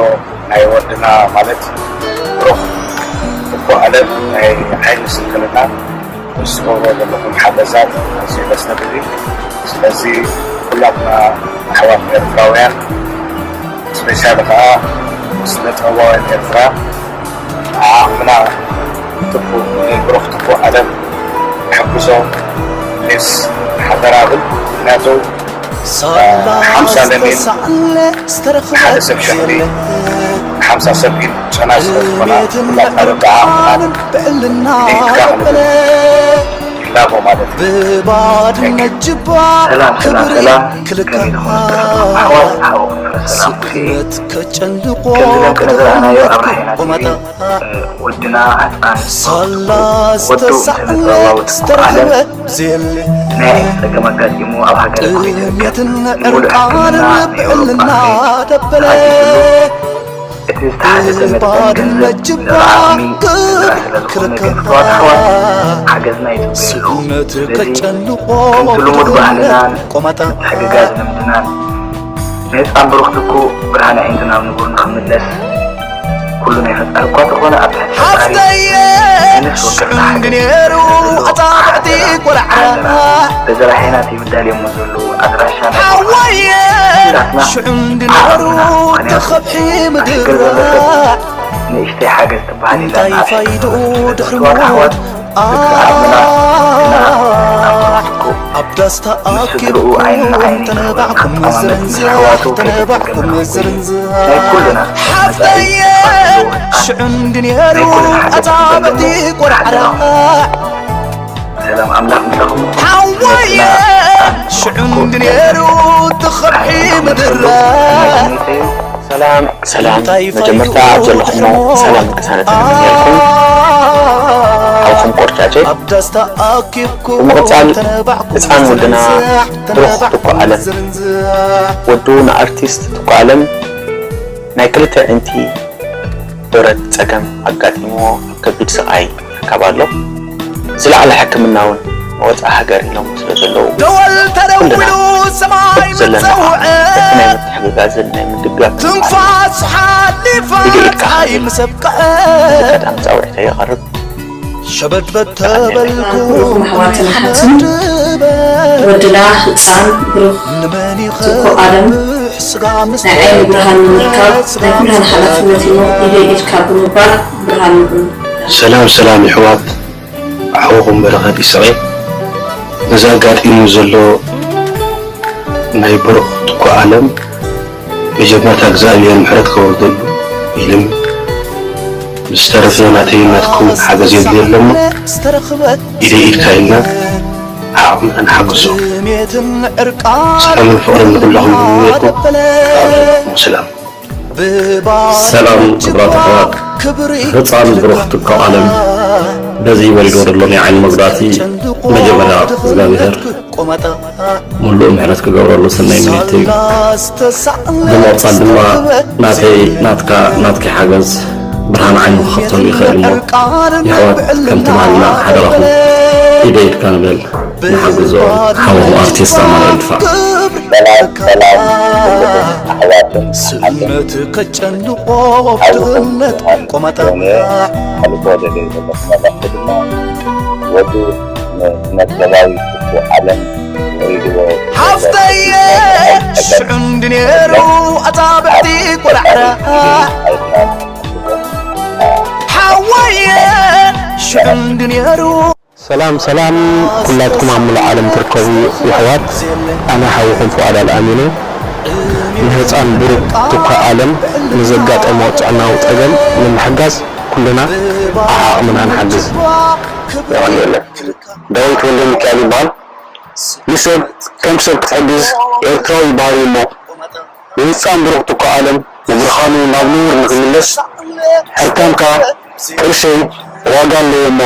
ናይ ወድና ማለት ብሩኽ እኮ ኣለም ናይ ዓይኒ ስንክልና ምስ ትገብሮ ዘለኹም ሓገዛት ኣዝዩ ደስ ዘብል እዩ። ስለዚ ኩላትና ኣሕዋት ኤርትራውያን ስፔሻሊ ከዓ ስነ ጥበባውያን ኤርትራ ዓቕምና ትኩ ብሩኽ ትኩ ኣለም ንሕግዞ ፕሊስ ሓደራ ብል። ምክንያቱ ሓምሳ ለሚን ንሓደ ሰብ ሸኽሊ ንሓምሳ ሰብ ግን ጨና ስለ ዝኾና ኩላትና በብዓቕምና ኢድካ ክንብል ይላቦ ማለት እዩ። ሰላም ሰላም ሰላም፣ ከመይ ትኾኑ ኣሕዋት? ሓወኹም ፍረ ሰላም ሙሴ። ከምዚ ለምቅነ ዝረኣናዮ ኣብ ራሄና ቲቪ ወድና ህፃን ወዱ ስነ ጥበባዊ ትኩእ ዓለም ናይ ጸገም ኣጋጢሙ ኣብ ሃገረ ኩዌት ይርከብ። ንሙሉእ ሕክምና ንኤውሮጳ ክኸይድ ተሓቲቱሉ፣ እቲ ዝተሓተተ መጠን ገንዘብ ንዝረኣ ዓቕሚ ዝዝራእ ስለ ዝኾነ ግን ፍቱዋት ኣሕዋት ሓገዝና ይጽበዩ ኣለዉ። ስለዚ ከምቲ ልሙድ ባህልናን ምትሕግጋዝ ልምድናን ንህፃን ብሩኽ ትኩእ ብርሃነ ኣዒንቱ ናብ ንቡር ንኽምለስ ኩሉ ናይ ፈጣሪ እኳ ተኾነ ኣብ ትሕቲ ፈጣሪ ናይ ነፍሲ ወከፍና ሓገዝ ይግበር ዘሎ ሓደራ። በዚ ራሄና ቲቪ ዳልዮሞ ዘለዉ ኣድራሻ ናይ ብሩኽ ኩላትና ዓቕምና ምኽንያቱ ክሽገር ዘሎ ሰብ ንእሽተይ ሓገዝ ትበሃል የላን። ኣብ ሽግር ዘሎ ሰብ ፍቱዋት ኣሕዋት ልክዕ ዓቕምና ኢና ኣብ ብሩኽ ትኩእ ምስ ስድርኡ ዓይኒ ንዓይኒ ንኽበርና ኣጠማመት ምስ ኣሕዋቱ ከይተጸገመ ንኽጎዪ ናይ ኩልና መጻኢ ተስፋ ዘለዎ ህጻን ናይ ኩልና ሓገዝ ክግበር ኣለዎ። ሓደራኹም። ሰላም ኣምላኽ ምሳኹም ይኹን። ነብስና ሽዑ እንድነሩ ትኸብሒ ምድራ ሰላም ሰላም፣ መጀመርታ ኣብ ዘለኹሞ ሰላም ቅሳነትን እምነልኩም። ሓውኹም ቆርጫጨ። ኣብ ደስታ ኣኪብኩም ብምቕጻል ተነባዕኩም ህፃን ወድና ዝርንዝሕ፣ ብሩኽ ተነባዕኩም ትኩ ኣለም ዝርንዝሕ። ወዱ ንኣርቲስት ትኩ ኣለም ናይ ክልተ ኣዒንቲ ብረት ጸገም ኣጋጢምዎ ኣብ ከቢድ ስቓይ ይርከብ ኣሎ። ዝለዓለ ሕክምና እውን ንወጻኢ ሃገር ኢሎም ስለ ዘለዉ ደወል ተደዊሉ ኩልና ሰማይ ዘለና መጸውዐ በቲ ናይ ምትሕግጋዝን ናይ ምድጋፍን ትንፋስ ሓሊፋ ኢድ ኢድካ ፀሓይ ክንብል ምስ ኣብቅዐ ኣጋጣሚ ጻውዒተይ የቐርብ። ሸበድበድ ተበልኩ ብሩኽኩም ኣሕዋትን ኣሓትን ወድና ህፃን ብሩኽ ትኩ ኣለም ናይ ዓይኒ ብርሃን ንምርካብ ናይ ኩላህና ሓላፍነት እዩ። ኢደይ ኢድካ ብምባል ብርሃን ንኹን። ሰላም ሰላም የሕዋት፣ ሓውኹም በረኸት ይስቐ። ነዚ ኣጋጢሙ ዘሎ ናይ ብሩኽ ትኩ ኣለም መጀመርታ እግዚኣብሔር ምሕረት ከውርደሉ ይልምን። ብዝተረፈ ናተይ ናትኩም ሓገዝ የድልዮ ኣሎ እሞ ኢደይ ኢድካ ኢልና ዓቕምና ንሓግዞ። ሰላምን ፍቕርን ንኹላኹም ይምነየልኩም። ሰላም። ሰላም ክቡራት ኣሕዋት፣ ህፃን ብሩኽ ትኮ ኣለም በዚ ወሪድዎ ዘሎ ናይ ዓይኒ መጉዳእቲ መጀመርያ እግዚኣብሔር ምሉእ ምሕረት ክገብረሉ ሰናይ ምኒት እዩ። ብምቕፃል ድማ ናተይ ናትካ ናትኪ ሓገዝ ብርሃን ዓይኑ ክኸፍተሉ ይኽእል እሞ የሕዋት ከምቲ ባህልና ሓደራኹም ኢደ ኢድካ ንበል። ንሓግዞ። ሓወኹም ኣርቲስት ኣማኑኤል ድፋዕ። ሰላም ሰላም ኩልኹም ኣሕዋትን ኣሓትን ስምነት ከጨንቆ ኣብ ድኽነት ቆመጣ ሎሚ ከልቦ ደለይ ዘለኹ መልእኽቲ ድማ ወዱ ንስነጥበባዊ ኩሉ ዓለም ወሪድዎ ሓፍተየ ሽዑ እንዲ ነይሩ ኣጻብዕቲ ቆላዕራ ሓወየ ሽዑ እንዲ ነይሩ ሰላም ሰላም ኩላትኩም ኣብ ሙሉእ ዓለም ትርከቡ የሕዋት ኣነ ሓውኹም ፍቓድ ኣልኣሚኑ ንህፃን ብሩክ ትኳ ኣለም ንዘጋጠሞ ጥዕናዊ ፀገም ንምሕጋዝ ኩልና ዓዓቕምና ንሓግዝ። የቐንየለይ። ዳዊት ወልደሚካኤል ይበሃል። ንሰብ ከም ሰብ ክትሕግዝ ኤርትራዊ ባህሪ እሞ ንህፃን ብሩኽ ትኳ ኣለም ንብርሃኑ ናብ ንቡር ንክምለስ ሕርካንካ ቅርሸይ ዋጋ ኣለዎ እሞ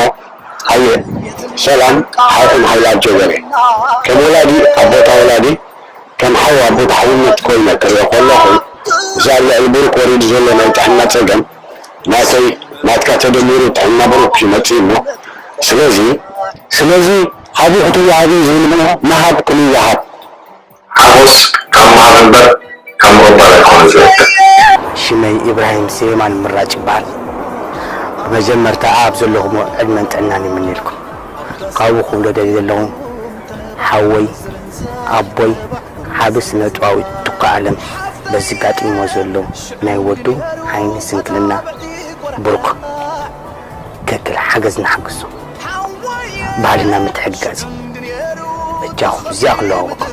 ሃየ ሰላም ሓውኹም ሃይለ ኣጆ ገሬ ከም ወላዲ ኣብ ቦታ ወላዲ ከም ሓው ኣብ ቦታ ሓውነት ኮይነ ክሪኦ ከለኹ እዚ ኣብ ልዕሊ ብሩክ ወሪዱ ዘሎ ናይ ጥዕና ፀገም ናተይ ናትካ ተደሚሩ ጥዕና ብሩክ ይመፅእ እሞ ስለዚ ስለዚ ሓቢኹ ተዋሃቢ ዝብል እሞ ምሃብ ክንወሃብ ሓጎስ ካብ ምሃብ እምበር ካብ ምቕባል ኣይኮነን ዝረክብ። ሽመይ ኢብራሂም ስሌማን ምራጭ ይበሃል። ብመጀመርታ ኣብ ዘለኹሞ ዕድመን ጥዕናን ይምነየልኩም። ካብኡ ክብሎ ደልየ ዘለኹ ሓወይ ኣቦይ ሓብስ ነጥባዊ ትኩ ኣለም በዚ ጋጢሞ ዘሎ ናይ ወዱ ዓይኒ ስንክልና ብሩክ ከክል ሓገዝ ንሓግዞ። ባህልና ምትሕግጋዝ እዩ። በጃኹም እዚኣ ክለዋወኩም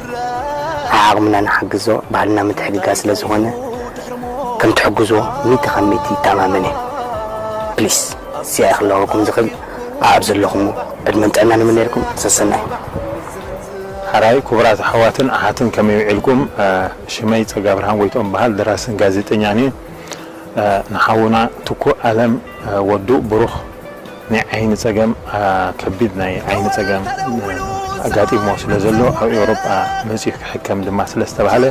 ዓዓቕምና ንሓግዞ። ባህልና ምትሕግጋዝ ስለ ዝኾነ ከም ትሕግዝዎ ሚእቲ ካብ ሚእቲ ይተኣማመን እየ። ፕሊስ እዚኣ ክለዋወኩም ዝኽእል ኣብ ዘለኹም ዕድመን ጥዕናን ይምነየልኩም። ሰሰናዩ። ሓራይ ክቡራት ኣሕዋትን ኣሓትን ከመይ ውዒልኩም? ሽመይ ጸጋብርሃን ጎይትኦም በሃል ደራስን ጋዜጠኛን እየ። ንሓውና ትኩእ ኣለም ወዱ ብሩኽ ናይ ዓይኒ ጸገም ከቢድ ናይ ዓይኒ ጸገም ኣጋጢምዎ ስለ ዘሎ ኣብ ኤውሮጳ መጺኡ ክሕከም ድማ ስለ ዝተባህለ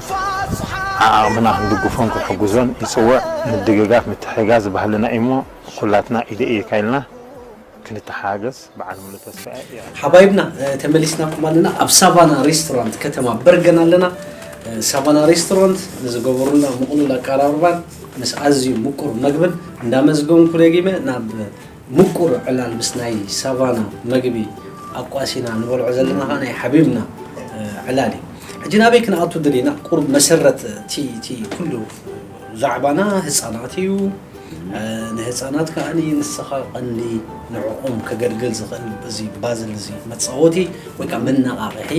ዓዓቕምና ክንድግፎን ክንሕግዞን ይጽውዕ። ምድግጋፍ ምትሕግጋዝ ባህልና እዩሞ ኩላትና ኢደ ኢድካ ኢልና ክንተሓጋገዝ በዓል ሙሉ ተስፋ እየ። ሓባይብና ተመሊስናኩም ኣለና ኣብ ሳቫና ሬስቶራንት ከተማ በርገን ኣለና። ሳቫና ሬስቶራንት ንዝገበሩልና ምቕሉል ኣቀራርባን ምስ ኣዝዩ ምቁር መግብን እንዳመስገንኩ ደጊመ ናብ ምቁር ዕላል ምስ ናይ ሳቫና መግቢ ኣቋሲና ንበልዖ ዘለና ከዓ ናይ ሓቢብና ዕላል እዩ። ሕጂ ናበይ ክንኣቱ ደሊና ቁሩብ መሰረት እቲ ኩሉ ዛዕባና ህፃናት እዩ። ንህፃናት ከዓኒ ንስኻ ቀንዲ ንዕኦም ከገልግል ዝኽእል እዚ ባዝል እዚ መፃወቲ ወይ ከዓ መነቓቕሒ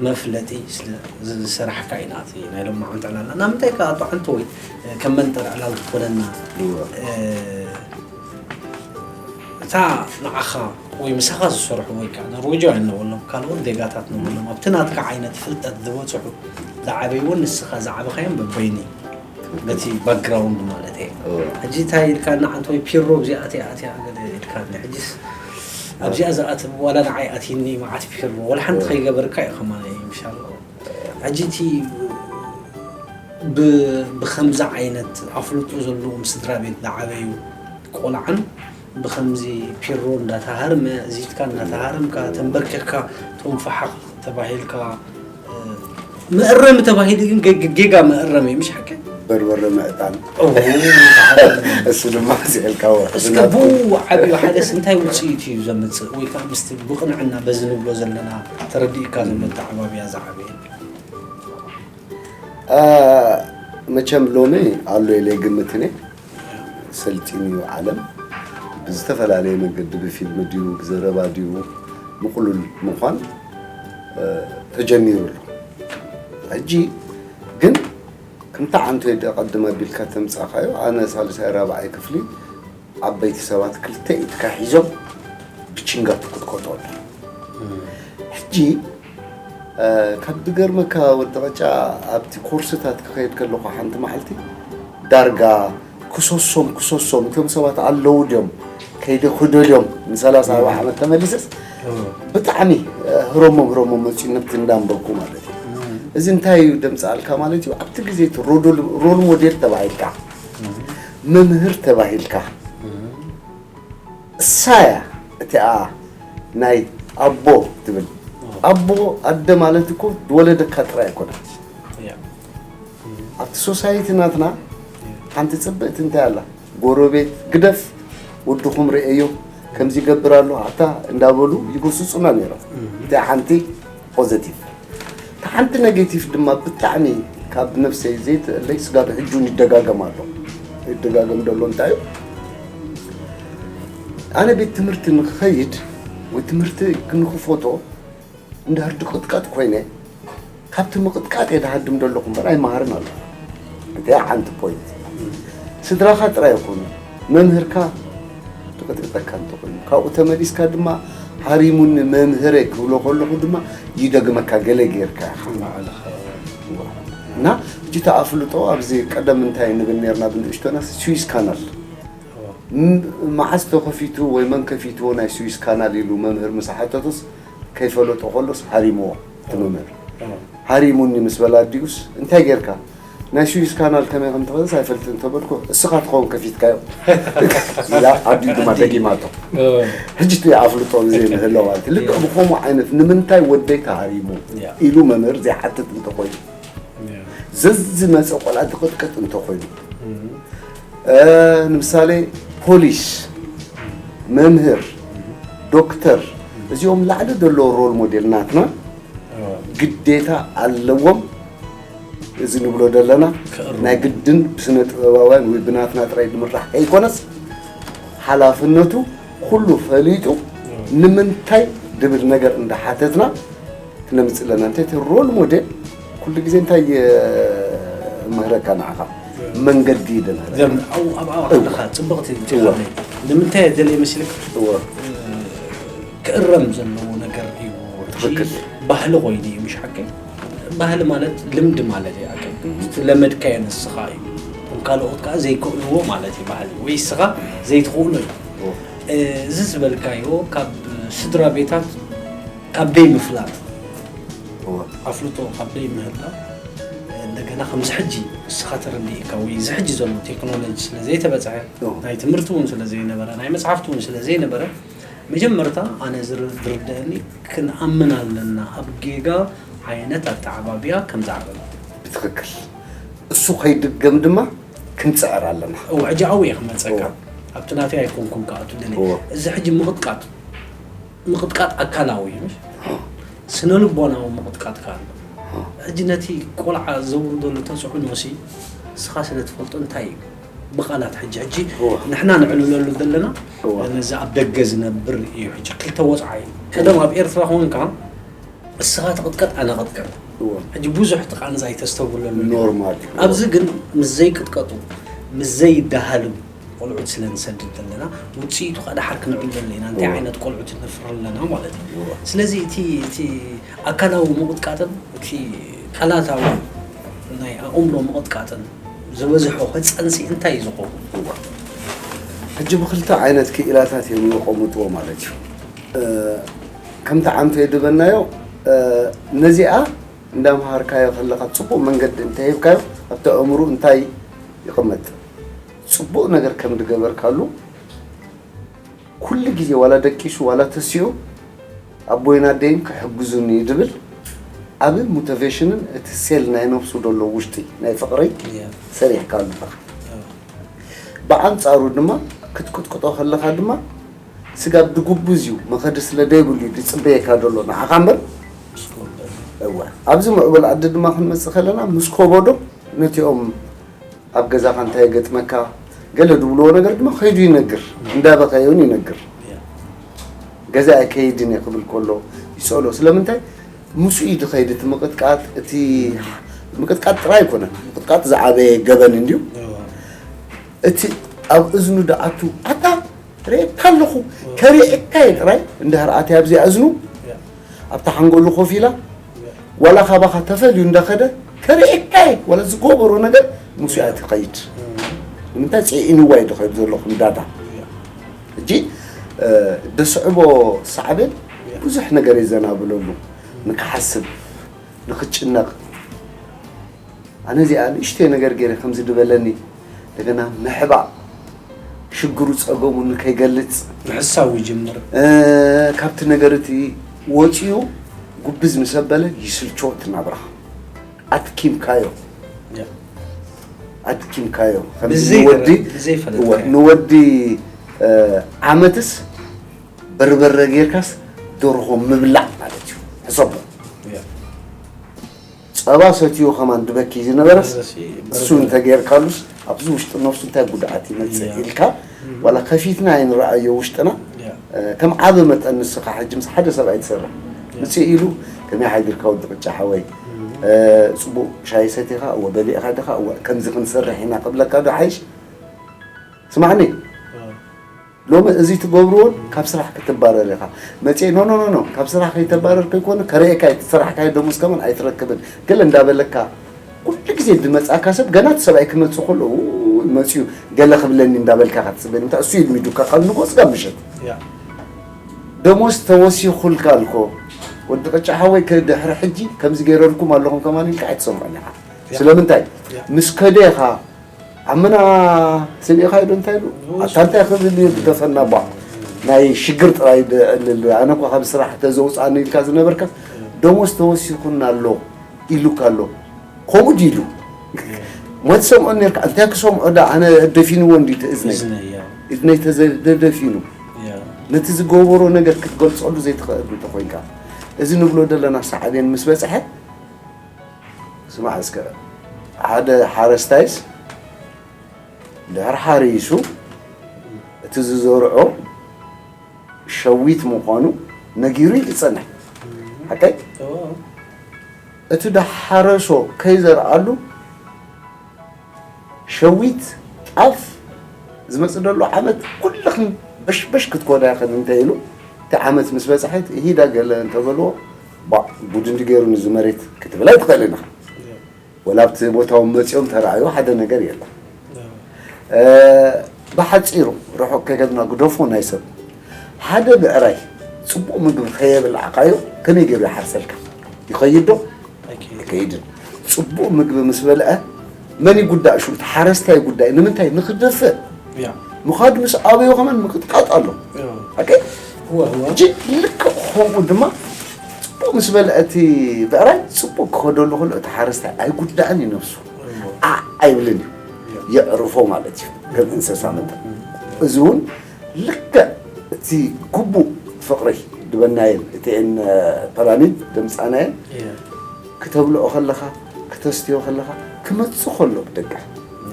መፍለጢ ስለ ዝሰራሕካ ኢና እቲ ናይ ሎማዓንቲ ዕላልና። ናብ ምንታይ ከዓ ኣቶ ዓንተወይ ከም መንጠር ዕላል ትኾነና እታ ንዓኻ ወይ ምሳኻ ዝሰርሑ ወይ ከዓ ኖርዌጃውያን ንበሎም ካልኦት ዜጋታት ንበሎም ኣብቲ ናትካ ዓይነት ፍልጠት ዝበፅሑ ዝዓበዩ እውን ንስኻ ዝዓበኻዮም በበይኒ በቲ ባክግራውንድ ማለት እየ ሕጂ እንታይ ኢልካ ንዓንተ ወይ ፒሮ ኣብዚኣ ኣትያ ኣትያ ገለ ኢልካኒ ሕጂስ ኣብዚኣ ዝኣት ዋላ ንዓይ ኣትይኒ መዓት ፒሮ ዋላ ሓንቲ ከይገበርካ እዩ ከማን ምሻሎ ሕጂ እቲ ብከምዚ ዓይነት ኣፍልጦ ዘለዎም ስድራ ቤት ዝዓበዩ ቆልዓን ብከምዚ ፒሮ እንዳተሃርመ እዚትካ እንዳተሃረምካ ተንበርኪኽካ ቶም ፈሓኽ ተባሂልካ መእረሚ ተባሂሉ ግን ጌጋ መእረሚ እዩ ምሽ ሓቂ በርበረ ምዕጣን እሱ ድማ ስዕልካዎ እስከ ብኡ ዓብዩ ሓደስ እንታይ ውፅኢት እዩ ዘምፅእ ወይ ከዓ ምስቲ ብቕንዕና በዚ ንብሎ ዘለና ተረዲእካ ዘሎ ተዓባብያ ዝዓበየ መቸም ሎሚ ኣሎ ኢለ ይግምት እኔ ሰልጢኑ እዩ ዓለም ብዝተፈላለየ መንገዲ ብፊልም ድዩ ብዘረባ ድዩ ምቕሉል ምዃን ተጀሚሩ ኣሎ ሕጂ ግን ከምታ ዓንቶ የደ ቀድም ኣቢልካ ተምፃእካዮ ኣነ ሳልሳይ ራብዓይ ክፍሊ ዓበይቲ ሰባት ክልተ ኢድካ ሒዞም ብችንጋር ትኩትኮቶ ኣሎ ሕጂ ካብ ዝገርመካ ወዲ ቐጫ ኣብቲ ኮርስታት ክኸይድ ከለኹ ሓንቲ መዓልቲ ዳርጋ ክሰሶም ክሰሶም እቶም ሰባት ኣለዉ ድዮም ከይደ ክደልዮም ንሰላሳ ኣርባዓ ዓመት ተመሊሰስ ብጣዕሚ ህረሞም ህረሞም መፅኡ ነብቲ እንዳንበብኩ ማለት እዩ። እዚ እንታይ እዩ ደምፅኣልካ ማለት እዩ? ኣብቲ ግዜ እቲ ሮል ሞዴል ተባሂልካ፣ መምህር ተባሂልካ፣ እሳያ እቲኣ ናይ ኣቦ ትብል። ኣቦ ኣደ ማለት እኮ ዝወለደካ ጥራይ ኣይኮነን። ኣብቲ ሶሳይቲ ናትና ሓንቲ ጽብእቲ እንታይ ኣላ? ጎረቤት ግደፍ፣ ወድኹም ርእዮ፣ ከምዚ ይገብር ኣሎ ኣታ እንዳበሉ ይጎስጹና ነይሮም። እቲኣ ሓንቲ ፖዘቲቭ። እታ ሓንቲ ኔጌቲቭ ድማ ብጣዕሚ ካብ ነፍሰይ ዘይትእለይ ስጋብ ሕጂ እውን ይደጋገም ኣሎ። ይደጋገም ዘሎ እንታይ እዩ? ኣነ ቤት ትምህርቲ ንክኸይድ ወይ ትምህርቲ ክንክፈቶ እንድሕር ድቕጥቀጥ ኮይነ ካብቲ ምቕጥቃጥ እየ ድሃድም ዘለኹ እምበር ኣይመሃርን ኣለኹ። እቲኣ ሓንቲ ፖይንት። ስድራኻ ጥራይ ኣይኮኑ፣ መምህርካ ድቕጥቅጠካ እንተኾይኑ ካብኡ ተመሊስካ ድማ ሃሪሙኒ መምህረይ ክብሎ ከለኹ ድማ ይደግመካ ገለ ጌርካ ኢኻ። እና ሕጂ እቲ ኣፍልጦ ኣብዚ ቀደም እንታይ ንብል ኔርና ብንእሽቶና ስዊዝ ካናል ም- መዓስ ተኸፊቱ ወይ መን ከፊትዎ ናይ ስዊዝ ካናል ኢሉ መምህር ምስ ሓተቶስ ከይፈለጦ ከሎስ ሃሪምዎ እቲ መምህር። ሃሪሙኒ ምስ በላ ኣዲኡስ እንታይ ጌርካ? ናይ ስዊዝ ካናል ከመይ ከም ትኸፍት ኣይፈልጥን እንተበልኩ እስኻ ትኸውን ከፊትካዮ ኢላ ኣዲኡ ድማ ደጊማቶ። ሕጂ እቲ ኣፍልጦ ብዘይ ምህላው ማለት እዩ። ልክዕ ብኸምኡ ዓይነት ንምንታይ ወደይ ተሃሪሙ ኢሉ መምህር ዘይሓትት እንተኾይኑ ዘዝመፀ ቆልዓ ዝቕጥቅጥ እንተኾይኑ ንምሳሌ ፖሊስ፣ መምህር፣ ዶክተር እዚኦም ላዕሊ ዘለዉ ሮል ሞዴል ናትና ግዴታ ኣለዎም። እዚ ንብሎ ዘለና ናይ ግድን ብስነ ጥበባውያን ወይ ብናትና ጥራይ ዝምራሕ ከይኮነስ ሓላፍነቱ ኩሉ ፈሊጡ ንምንታይ ድብል ነገር እንዳሓተትና ክነምፅእ ኣለና። እንታይ እቲ ሮል ሞዴል ኩሉ ግዜ እንታይ የምህረካ ንዓኻ መንገዲ ይደልህረካ። ኣብኣ ከለካ ፅብቕቲ ትብለኒ ንምንታይ ደልየ መሲልካ ክእረም ዘለዎ ነገር እዩ። ትኽክል። ባህሊ ኮይኑ እዩ ምሽ ሓቀይ። ባህሊ ማለት ልምዲ ማለት እዩ። ሓቀይ ለመድካዮ ንስኻ እዩ። እቶም ካልኦት ከዓ ዘይክእልዎ ማለት እዩ። ባህሊ ወይ ንስኻ ዘይትኽእሎ እዩ። እዚ ዝበልካዮ ካብ ስድራ ቤታት ካብ ደይ ምፍላጥ ኣፍልጦ ካብ ደይ ምህላው እንደገና ከምዚ ሕጂ ንስኻ ተረዲእካ ወይ እዚ ሕጂ ዘሎ ቴክኖሎጂ ስለ ዘይተበፅሐ ናይ ትምህርቲ እውን ስለ ዘይነበረ ናይ መፅሓፍቲ እውን ስለ ዘይነበረ መጀመርታ ኣነ ዝርድአኒ ክንኣምን ኣለና ኣብ ጌጋ ዓይነት ኣተዓባብያ ከም ዝዓበና። ብትኽክል እሱ ከይድገም ድማ ክንፅዕር ኣለና። እወ ሕጂ ኣብኡ እየ ክመፀካ ኣብቲ ናተይ ኣይኮንኩን ክኣቱ ደሊ እዚ ሕጂ ምቕጥቃጥ ምቕጥቃጥ ኣካላዊ እዩ ስነ ልቦናዊ ምቕጥቃጥ ካሎ ሕጂ ነቲ ቆልዓ ዘውርደሉ ተፅዕኖ ሲ እስኻ ስለ ትፈልጦ እንታይ እዩ ብቓላት ሕጂ ሕጂ ንሕና ንዕልለሉ ዘለና ነዚ ኣብ ደገ ዝነብር እዩ ሕጂ ክልተ ወፅዓ እዩ ቀደም ኣብ ኤርትራ ኮንካ እስኻ ትቕጥቀጥ ኣነ ቕጥቀጥ ሕጂ ብዙሕ ትቓንዛ ኣይተስተብህለሉ ኖርማል ኣብዚ ግን ምስ ዘይቅጥቀጡ ምስ ዘይደሃልቡ ቆልዑት ስለ ንሰድድ ዘለና ውፅኢቱ ከዓ ደሓር ክንዕለሉ ኢና እንታይ ዓይነት ቆልዑት ነፍሪ ኣለና ማለት እዩ ስለዚ እቲ እቲ ኣካላዊ ምቕጥቃጥን እቲ ቃላታዊ ናይ ኣእምሮ ምቕጥቃጥን ዝበዝሖ ከፀንሲ እንታይ እዩ ዝኸውን ሕጂ ብክልተ ዓይነት ክኢላታት እዮም ይቐምጥዎ ማለት እዩ ከምቲ ዓንቶ የድበናዮ ነዚኣ እንዳምሃርካዮ ከለካ ፅቡቅ መንገዲ እንተሂብካዮ ኣብቲ ኣእምሩ እንታይ ይቕመጥ ፅቡቕ ነገር ከም ዝገበርካሉ ኩሉ ግዜ ዋላ ደቂሱ ዋላ ተሲኡ ኣቦይን ኣደይን ክሕግዙኒ እዩ ዝብል ኣብ ሞቲቬሽንን እቲ ሴል ናይ ነብሱ ዘሎ ውሽጢ ናይ ፍቕሪ ሰሪሕካሉ ኣለኻ። ብኣንፃሩ ድማ ክትቅጥቅጦ ከለኻ ድማ ስጋብ ድጉብዝ እዩ መኸዲ ስለ ደይብሉ እዩ ዝፅበየካ ዘሎ ንዓኻ እምበር እወ ኣብዚ ምዕቡል ዓዲ ድማ ክንመፅእ ከለና ምስ ኮቦዶ ነቲኦም ኣብ ገዛኻ እንታይ የገጥመካ ገለ ድብልዎ ነገር ድማ ከይዱ ይነግር እንዳበኸየ እውን ይነግር ገዛ ኣይከይድን እየ ክብል ከሎ ይፅእሎ ስለምንታይ ምስኡ እዩ ዝኸይድ እቲ ምቕጥቃጥ እቲ ምቅጥቃጥ ጥራይ ኣይኮነን ምቅጥቃጥ ዝዓበየ ገበን እንድዩ እቲ ኣብ እዝኑ ድኣቱ ኣታ ርእየካ ኣለኹ ከርእየካ እየ ጥራይ እንድሕር ኣትያ ኣብዚኣ እዝኑ ኣብታ ሓንጎሉ ኮፍ ኢላ ዋላ ካባኻ ተፈልዩ እንዳኸደ ከርእየካ እየ ዋላ ዝገበሮ ነገር ምስኡ እያ ትኸይድ ንምንታይ ጽዒንዋ እዩ ዝኸይድ ዘሎ ከም ዳታ። ሕጂ፣ እ፣ ደስዕቦ ሳዕቤን ብዙሕ ነገር የዘናብለሉ። ንክሓስብ፣ ንክጭነቕ። ኣነ እዚኣ ንእሽተይ ነገር ገይረ ከምዚ ድበለኒ፣ እንደገና ምሕባእ፣ ሽግሩ ጸገሙ ንከይገልጽ። ምሕሳው ይጅምር። እ፣ ካብቲ ነገር እቲ ወጺኡ ጉብዝ ምስ ኣበለ ይስልችዎ እቲ ናብራ። ኣድኪምካዮ። ያ። ኣድኪምካዮ። ከምዚ ብዘይ ንወዲ፣ ብዘይ ፈለጥካዮ። እወ፣ ንወዲ፣ እ፣ ዓመትስ በርበረ ጌርካስ ደርሆ ምብላዕ ማለት እዩ። ሕሰቦ። ያ። ጸባ ሰትዩ ከማን ድበኪ ዝነበረስ፣ በርበረ ሲ-፣ እሱ በርበረ። እንተጌርካሉስ፣ ኣብዚ ውሽጢ ነፍሱ እንታይ ጉድኣት ይመጽእ ያ። ኢልካ፣ እም። ዋላ ከፊትና ኣይንረኣዮ ውሽጥና፣ ያ። እ፣ ከም ዓቢ መጠን ንስኻ ሕጂ ምስ ሓደ ሰብኣይ ትሰርሕ። ያ። ምጽእ ኢሉ፣ "ከመይ ሓዲርካ ወዲ ቅጫ ሓወይ? እም። እ፣ ጽቡቕ ሻሂ ሰቲኻ? እወ፣ በሊዕኻ ዲኻ? እወ፣ ከምዚ ክንሰርሕ ኢና" ክብለካ ዶ ሓይሽ? ስማዕኒ። ያ። ሎሚ እዚ ትገብርዎን ካብ ስራሕ ክትባረር ኢኻ። መጽኤ፣ "ኖ፣ ኖ፣ ኖ፣ ኖ፣ ካብ ስራሕ ከይተባረር ከይኮነ ከርእየካ እቲ ስራሕካዮ ደሞዝ ከማን ኣይትረክብን" ገለ እንዳበለካ፣ ኩሉ ግዜ ዝመጽኣካ ሰብ ገና እቲ ሰብኣይ ክመጽእ ከሎ፣ "ኡ፣ መጽዩ ገለ ክብለኒ" እንዳበልካ ኢኻ ትጽበ። ንምንታይ? እሱ ይልሚዱካ ካብ ንጎ ስጋብ ምሸት። ያ። ደሞዝ ተወሲኹልካ ኣልኮ፣ ወዲ ቅጫ ሓወይ፣ ከ-፣ ድሕሪ ሕጂ ከምዚ ገይረልኩም ኣለኹም ከማን ኢልካ ኣይትሰምዖን ኢኻ። ያ። ስለምንታይ? ያ። ምስ ከደ ኢኻ ኣመና ስሚዕካዮ ዶ እንታይ ኢሉ? ንሱ ኣታ እንታይ ክብል እዩ ዝደፈና ቧ? ናይ ሽግር ጥራይ ደ-፣ እልል። ኣነ እኮ ካብ ስራሕ ተዘውፅኣኒ ኢልካ ዝነበርካ ደሞዝ ተወሲኹና ኣሎ ኢሉካ ኣሎ። ከምኡ ድዩ ኢሉ? ሞት ሰምዖ ነርካ? እንታይ ክሰምዖ ዳ? ኣነ ደፊንዎ እንዲ እቲ እዝነይ። እዝነይ፣ ያ። እዝነይ ተዘ-፣ ተደፊኑ። ያ። ነቲ ዝገበሮ ነገር ክትገልጸሉ ዘይትኽእል እንተኾይንካ። እዚ ንብሎ ዘለና ሳዕቤን ምስ በጽሐ፣ ስማዕ እስከ፣ ሓደ ሓረስታይስ ድሕሪ ሓሪሱ እቲ ዝዘርዖ ሸዊት ምዃኑ ነጊሩ ይጸንሕ። ሓቀይ? እዎ። እቲ ዳሓረሶ ከይዘርኣሉ ሸዊት ጣፍ ዝመጽእ ዘሎ ዓመት ኩልኽን በሽበሽ ክትኮና ኢኽን እንተ ኢሉ፣ እቲ ዓመት ምስ በጽሐት፣ "እሂዳ ገለ" እንተበልዎ፣ "ባእ፣ ጉድ እንዲ ገይሩኒ እዚ መሬት" ክትብል ኣይትኽእልን ኢኻ። ወላ ኣብቲ ቦታ እውን መጺኦም ተረኣዩ ሓደ ነገር የለን። እ፣ ብሓጺሩ፣ ርሑቕ ከይከድና ግደፎ ናይ ሰብ። ሓደ ብዕራይ ጽቡቕ ምግቢ ከየብላዕካዮ ከመይ ገይሩ ይሓርሰልካ? ይኸይድ ዶ? ኣይከይድን። ኣይከይድን። ጽቡቕ ምግቢ ምስ በልዐ መን ይጉዳእ? ሽኡ እቲ ሓረስታይ ይጉዳእ። ንምንታይ? ንኽደፍእ። ያ። ምኻድ ምስ ኣበዮ ከማን ምቕጥቃጥ ኣሎ። ያ። ኦኬ? እወ፣ እወ። ሕጂ ልክዕ ከምኡ ድማ ጽቡቕ ምስ በልዐ እቲ ብዕራይ ጽቡቕ ክኸደሉ ከሎ እቲ ሓረስታይ ኣይጉዳእን እዩ ነብሱ። እወ። ኣ-፣ ኣይብልን እዩ። ያ። የዕርፎ ማለት እዩ። ከም እንስሳ መጠን። እም። እዚ እውን ልክዕ እቲ ግቡእ ፍቕሪ ድበናየን እቲኤን ፒራሚድ ደምጻናየን ያ። ክተብልዖ ከለኻ፣ ክተስትዮ ከለኻ፣ ክመጽእ ከሎ ብደገ።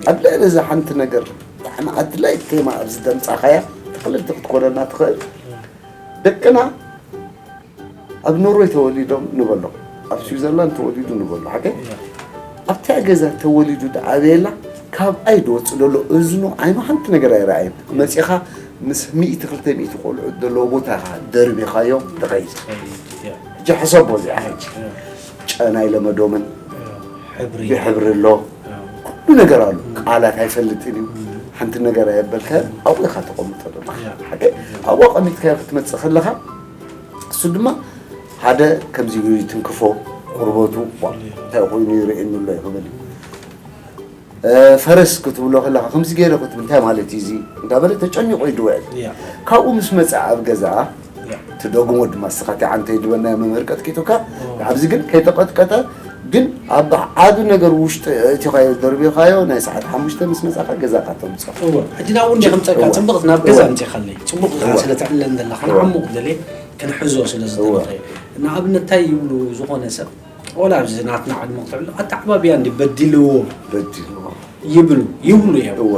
ኣብ ልዕሊ እዛ ሓንቲ ነገር ብጣዕሚ ኣድላይት ቴማ ኣብዚ ደምጻኻያ፣ ተቐለልቲ ክትኮነና ትኽእል። ደቅና ኣብ ኖርወይ ተወሊዶም ንበሎ፣ ኣብ ስዊዘርላንድ ተወሊዱ ንበሎ፣ ሓቀይ? ያ። ኣብታ ገዛ ተወሊዱ ዝዓበየላ፣ ካብኣይ ዝወጽእ ዘሎ እዝኑ፣ ዓይኑ ሓንቲ ነገር ኣይረኣየን። ያ። መጺኻ ምስ ሚእቲ ክልተ ሚእቲ ቆልዑ ዘለዎ ቦታ ኢኻ ደርቢኻዮም ትኸይድ። ትኸይድ፣ ያ። ሕጂ ሕሰቦ እዚኣ ሕጂ። ያ። ጨና ኣይለመዶምን። ያ። ሕብሪ። ብሕብሪ ኣሎ። ያ። ኩሉ ነገር ኣሎ። ም። ቃላት ኣይፈልጥን እዩ። ም። ሓንቲ ነገር ኣየበልካዮን፣ ም። ኣብኡ ኢኻ ተቐምጦ ድማ። ያ። ሓቀይ? ኣብኡ ኣቐሚጥካዮ ክትመጽእ ከለኻ፣ እሱ ድማ ሓደ ከምዚ ኢሉ ይትንክፎ፣ ቁርበቱ፣ ዋ፣ እንታይ ኮይኑ ይርእየኒ ኣሎ ይኽብል እዩ። እ፣ ፈረስ ክትብሎ ከለኻ፣ ከምዚ ገይረ ክትብል፣ እንታይ ማለት እዩ እዚ? እንዳበለ ተጨኒቑ እዩ ዝውዕል። ያ። ካብኡ ምስ መጸ ኣብ ገዛ፣ ያ። ትደግሞ ድማ፣ ንስኻ እቲ ዓንተይ ዝበልናዮ መምህር ቀጥቂጡካ፣ ኦ። ኣብዚ ግን ከይተቐጥቀጠ፣ ግን ኣብ ዓቢ ነገር ውሽጢ እቲኻዮ፣ ደርቢኻዮ፣ ናይ ሰዓት ሓሙሽተ ምስ መጻኻ ገዛኻ ተምጽኦ። እወ፣ ሕጂ ናብኡ እንዲየ ከምጸካ፣ እወ። ጽቡቕ ናብ ገዛ እወ። ኣምጺኻለይ። ጽቡቕ እወ። ስለ ተዕልለኒ ዘለኻ፣ እወ። ንዓሙቕ ደልየ ክንሕዞ ስለ እወ። ዝደለኹ እየ። ንኣብነት፣ እንታይ ይብሉ ዝኾነ ሰብ፣ ወላ ኣብዚ ናትና ዕድመ ክትዕሉ፣ ኣተዓባብያ እንዲ በዲልዎ በዲልዎ። ይብሉ፣ ይብሉ እዮም። እወ።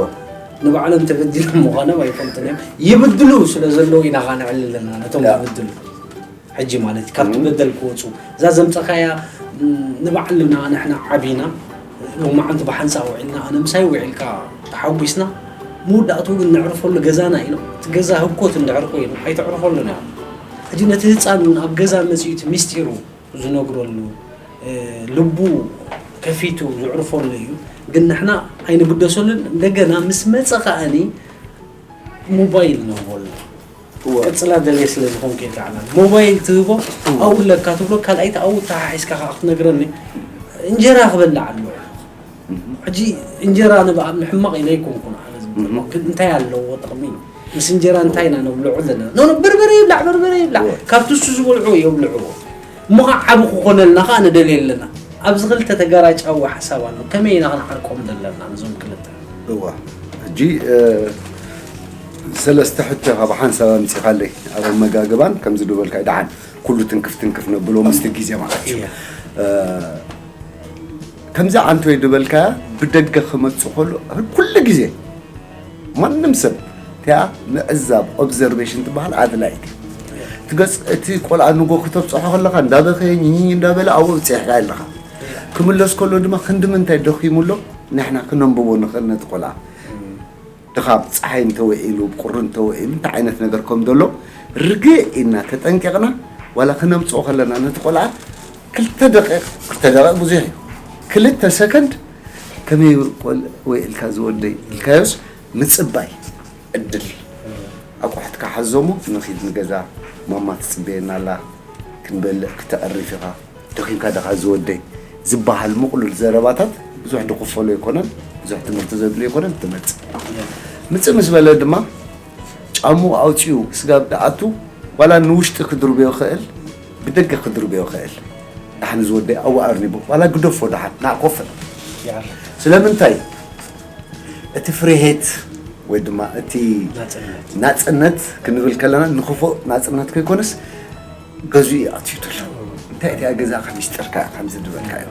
ንባዕሎም ተበዲሎም ምዃኖም ኣይፈልጡን እዮም። ይብድሉ ስለ ዘለዉ ኢና ኸዓ ነዕልል ዘለና፣ ነቶም ያ። ዝብድሉ። ሕጂ ማለት እዩ፣ ካብቲ እም። በደል ክወጹ። እዛ ዘምጸኻያ፣ ም፣ ንባዕልና ንሕና ዓቢና፣ ሎማዓንቲ ብሓንሳእ ውዒልና፣ ኣነ ምሳይ ውዒልካ ተሓጒስና፣ መወዳእትኡ ግን ነዕርፈሉ ገዛና ኢሎም፣ እቲ ገዛ ህኮት እንድሕር ኮይኑ፣ ኣይተዕርፈሉን እዮም። ሕጂ ነቲ ህጻን እውን ኣብ ገዛ መጺኡ እቲ ሚስጢሩ ዝነግረሉ፣ እ፣ ልቡ ከፊቱ ዝዕርፈሉ እዩ። ግን ንሕና ኣይንግደሰሉን። እንደገና ምስ መጸ ከኣኒ ሞባይል ንህበሉ። እወ። ቅጽላ ደልየ ስለ ዝኾንኩ እየ ከዓና ሞባይል ትህቦ። ኣብኡ ኣለካ ትብሎ። ካልኣይቲ ኣብኡ ተሓሒዝካ ከዓ ክትነግረኒ እንጀራ ክበልዕ ኣለዎ። ሕጂ እንጀራ ንብኣ ንሕማቕ ኢለ ኣይኮንኩን ኣነ ዝብሎ። ግን እንታይ ኣለዎ ጥቕሚ? ምስ እንጀራ እንታይ ኢና ነብልዖ ዘለና? ኖ፣ ኖ፣ በርበረ ይብላዕ፣ በርበረ ይብላዕ። ካብቲ እሱ ዝበልዕዎ የብልዕዎ። እሞ ከዓ ዓቢ ክኾነልና ከዓ ንደልየ ኣለና። ኣብዚ ክልተ ተጋራጫዊ ሓሳብ ኣሎ። ከመይ ኢና ክንዓርቆም ዘለና ነዞም ክልተ? እዋ። ሕጂ ሰለስተ ሕቶ ካብ ሓንሳብ ኣምፂኻለይ። ኣብ ኣመጋግባን ከምዚ ድበልካ ደሓን ኩሉ ትንክፍ ትንክፍ ነብሎ ምስቲ ግዜ ማለት እዩ። ከምዚ ዓንቶይ ድበልካ ብደገ ክመፅእ ከሎ ኩሉ ግዜ ማንም ሰብ እቲኣ ምዕዛብ ኦብዘርቬሽን ትበሃል ኣድላይት። እቲ ገፅ እቲ ቆልዓ ንጎ ክተብፅሖ ከለካ እንዳበኸየ ኝኝ እንዳበለ ኣብኡ ብፅሕካ ኣለካ። ክምለስ ከሎ ድማ ክንዲ ምንታይ ደኺሙ ኣሎ ንሕና ክነንብቦ ንኽእል ነቲ ቆልዓ። ድኻ ብፀሓይ እንተወዒሉ ብቁሪ እንተወዒሉ እንታይ ዓይነት ነገር ከም ዘሎ ርግእ ኢልና ተጠንቂቕና ዋላ ክነምፅኦ ከለና ነቲ ቆልዓ ክልተ ደቂቕ ክልተ ደቂቕ ብዙሕ እዩ ክልተ ሰከንድ ከመይ ቆል ወይ ኢልካ ዝወደይ ኢልካዮስ ምፅባይ ዕድል ኣቑሑትካ ሓዞሞ ንኺድ ንገዛ ማማ ትፅበየና ኣላ ክንበልዕ ክተዕርፍ ኢኻ ደኺምካ ደኻ ዝወደይ ዝበሃል ምቕሉል ዘረባታት ብዙሕ ድኽፈሎ ኣይኮነን፣ ብዙሕ ትምህርቲ ዘድልዮ ኣይኮነን። ትመጽእ ምጽእ ምስ በለ ድማ ጫምኡ ኣውጺኡ ስጋብ ደኣቱ ዋላ ንውሽጢ ክድርብዮ ይኽእል፣ ብደገ ክድርብዮ ይኽእል። ደሓን ዝወደይ ኣብኡ ኣርኒቡ ዋላ ግደፎ ደሓን ንዓ ኮፍ በል። ስለምንታይ እቲ ፍሬሄት ወይ ድማ እቲ ናጽነት ክንብል ከለና ንኽፉእ ናጽነት ከይኮነስ ገዝኡ እዩ ኣትዩ ዘሎ እንታይ እቲኣ ገዛኻ ሚስጥርካ እያ ከምዚ ዝበልካዮ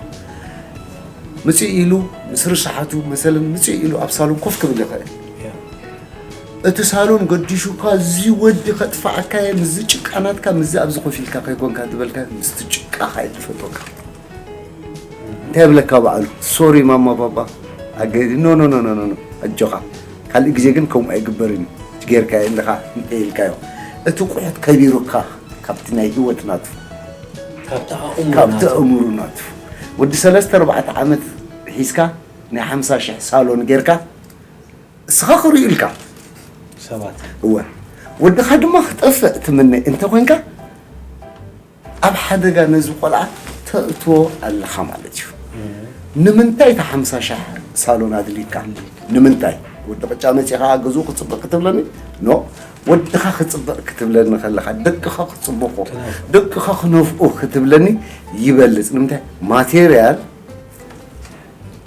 ምፅእ ኢሉ ምስ ርስሓቱ መሰለን ምፅእ ኢሉ ኣብ ሳሎን ኮፍ ክብል ይኽእል እቲ ሳሎን ገዲሹካ እዚ ወዲ ከጥፋኣካ እየ ምዚ ጭቃናትካ ምዚ ኣብዚ ኮፍ ኢልካ ከይኮንካ ዝበልካ ምስቲ ጭቃኻ እየ ዝፈትወካ እንታይ ይብለካ በዓሉ ሶሪ ማማ ባባ ኣገዲ ኖ ኖ ኖ ኖ ኖ ኣጆኻ ካልእ ግዜ ግን ከምኡ ኣይግበርን እዩ እቲ ጌርካዮ ኣለኻ እንታይ ኢልካዮ እቲ ቁሑት ከቢሩካ ካብቲ ናይ ህይወት ናቱ ካብቲ ኣእምሮ ካብቲ ናቱ። ኣእምሩ ናቱ ወዲ ሰለስተ ኣርባዕተ ዓመት ሒዝካ ናይ ሓምሳ ሽሕ ሳሎን ጌርካ እስኻ ክርእዩ ኢልካ ሰባት እወ ወድኻ ድማ ክጠፍእ ትምነ እንተ ኮንካ ኣብ ሓደጋ ነዚ ቆልዓ ተእትዎ ኣለኻ ማለት እዩ ንምንታይ እቲ ሓምሳ ሻሕ ሳሎን ኣድልዩካ ንምንታይ ወዲ ቅጫ መፂኻ ገዝኡ ክፅብቕ ክትብለኒ ኖ ወድኻ ክፅብቕ ክትብለኒ ከለኻ ደቅኻ ክፅብቑ ደቅኻ ክነፍቑ ክትብለኒ ይበልፅ ንምንታይ ማቴርያል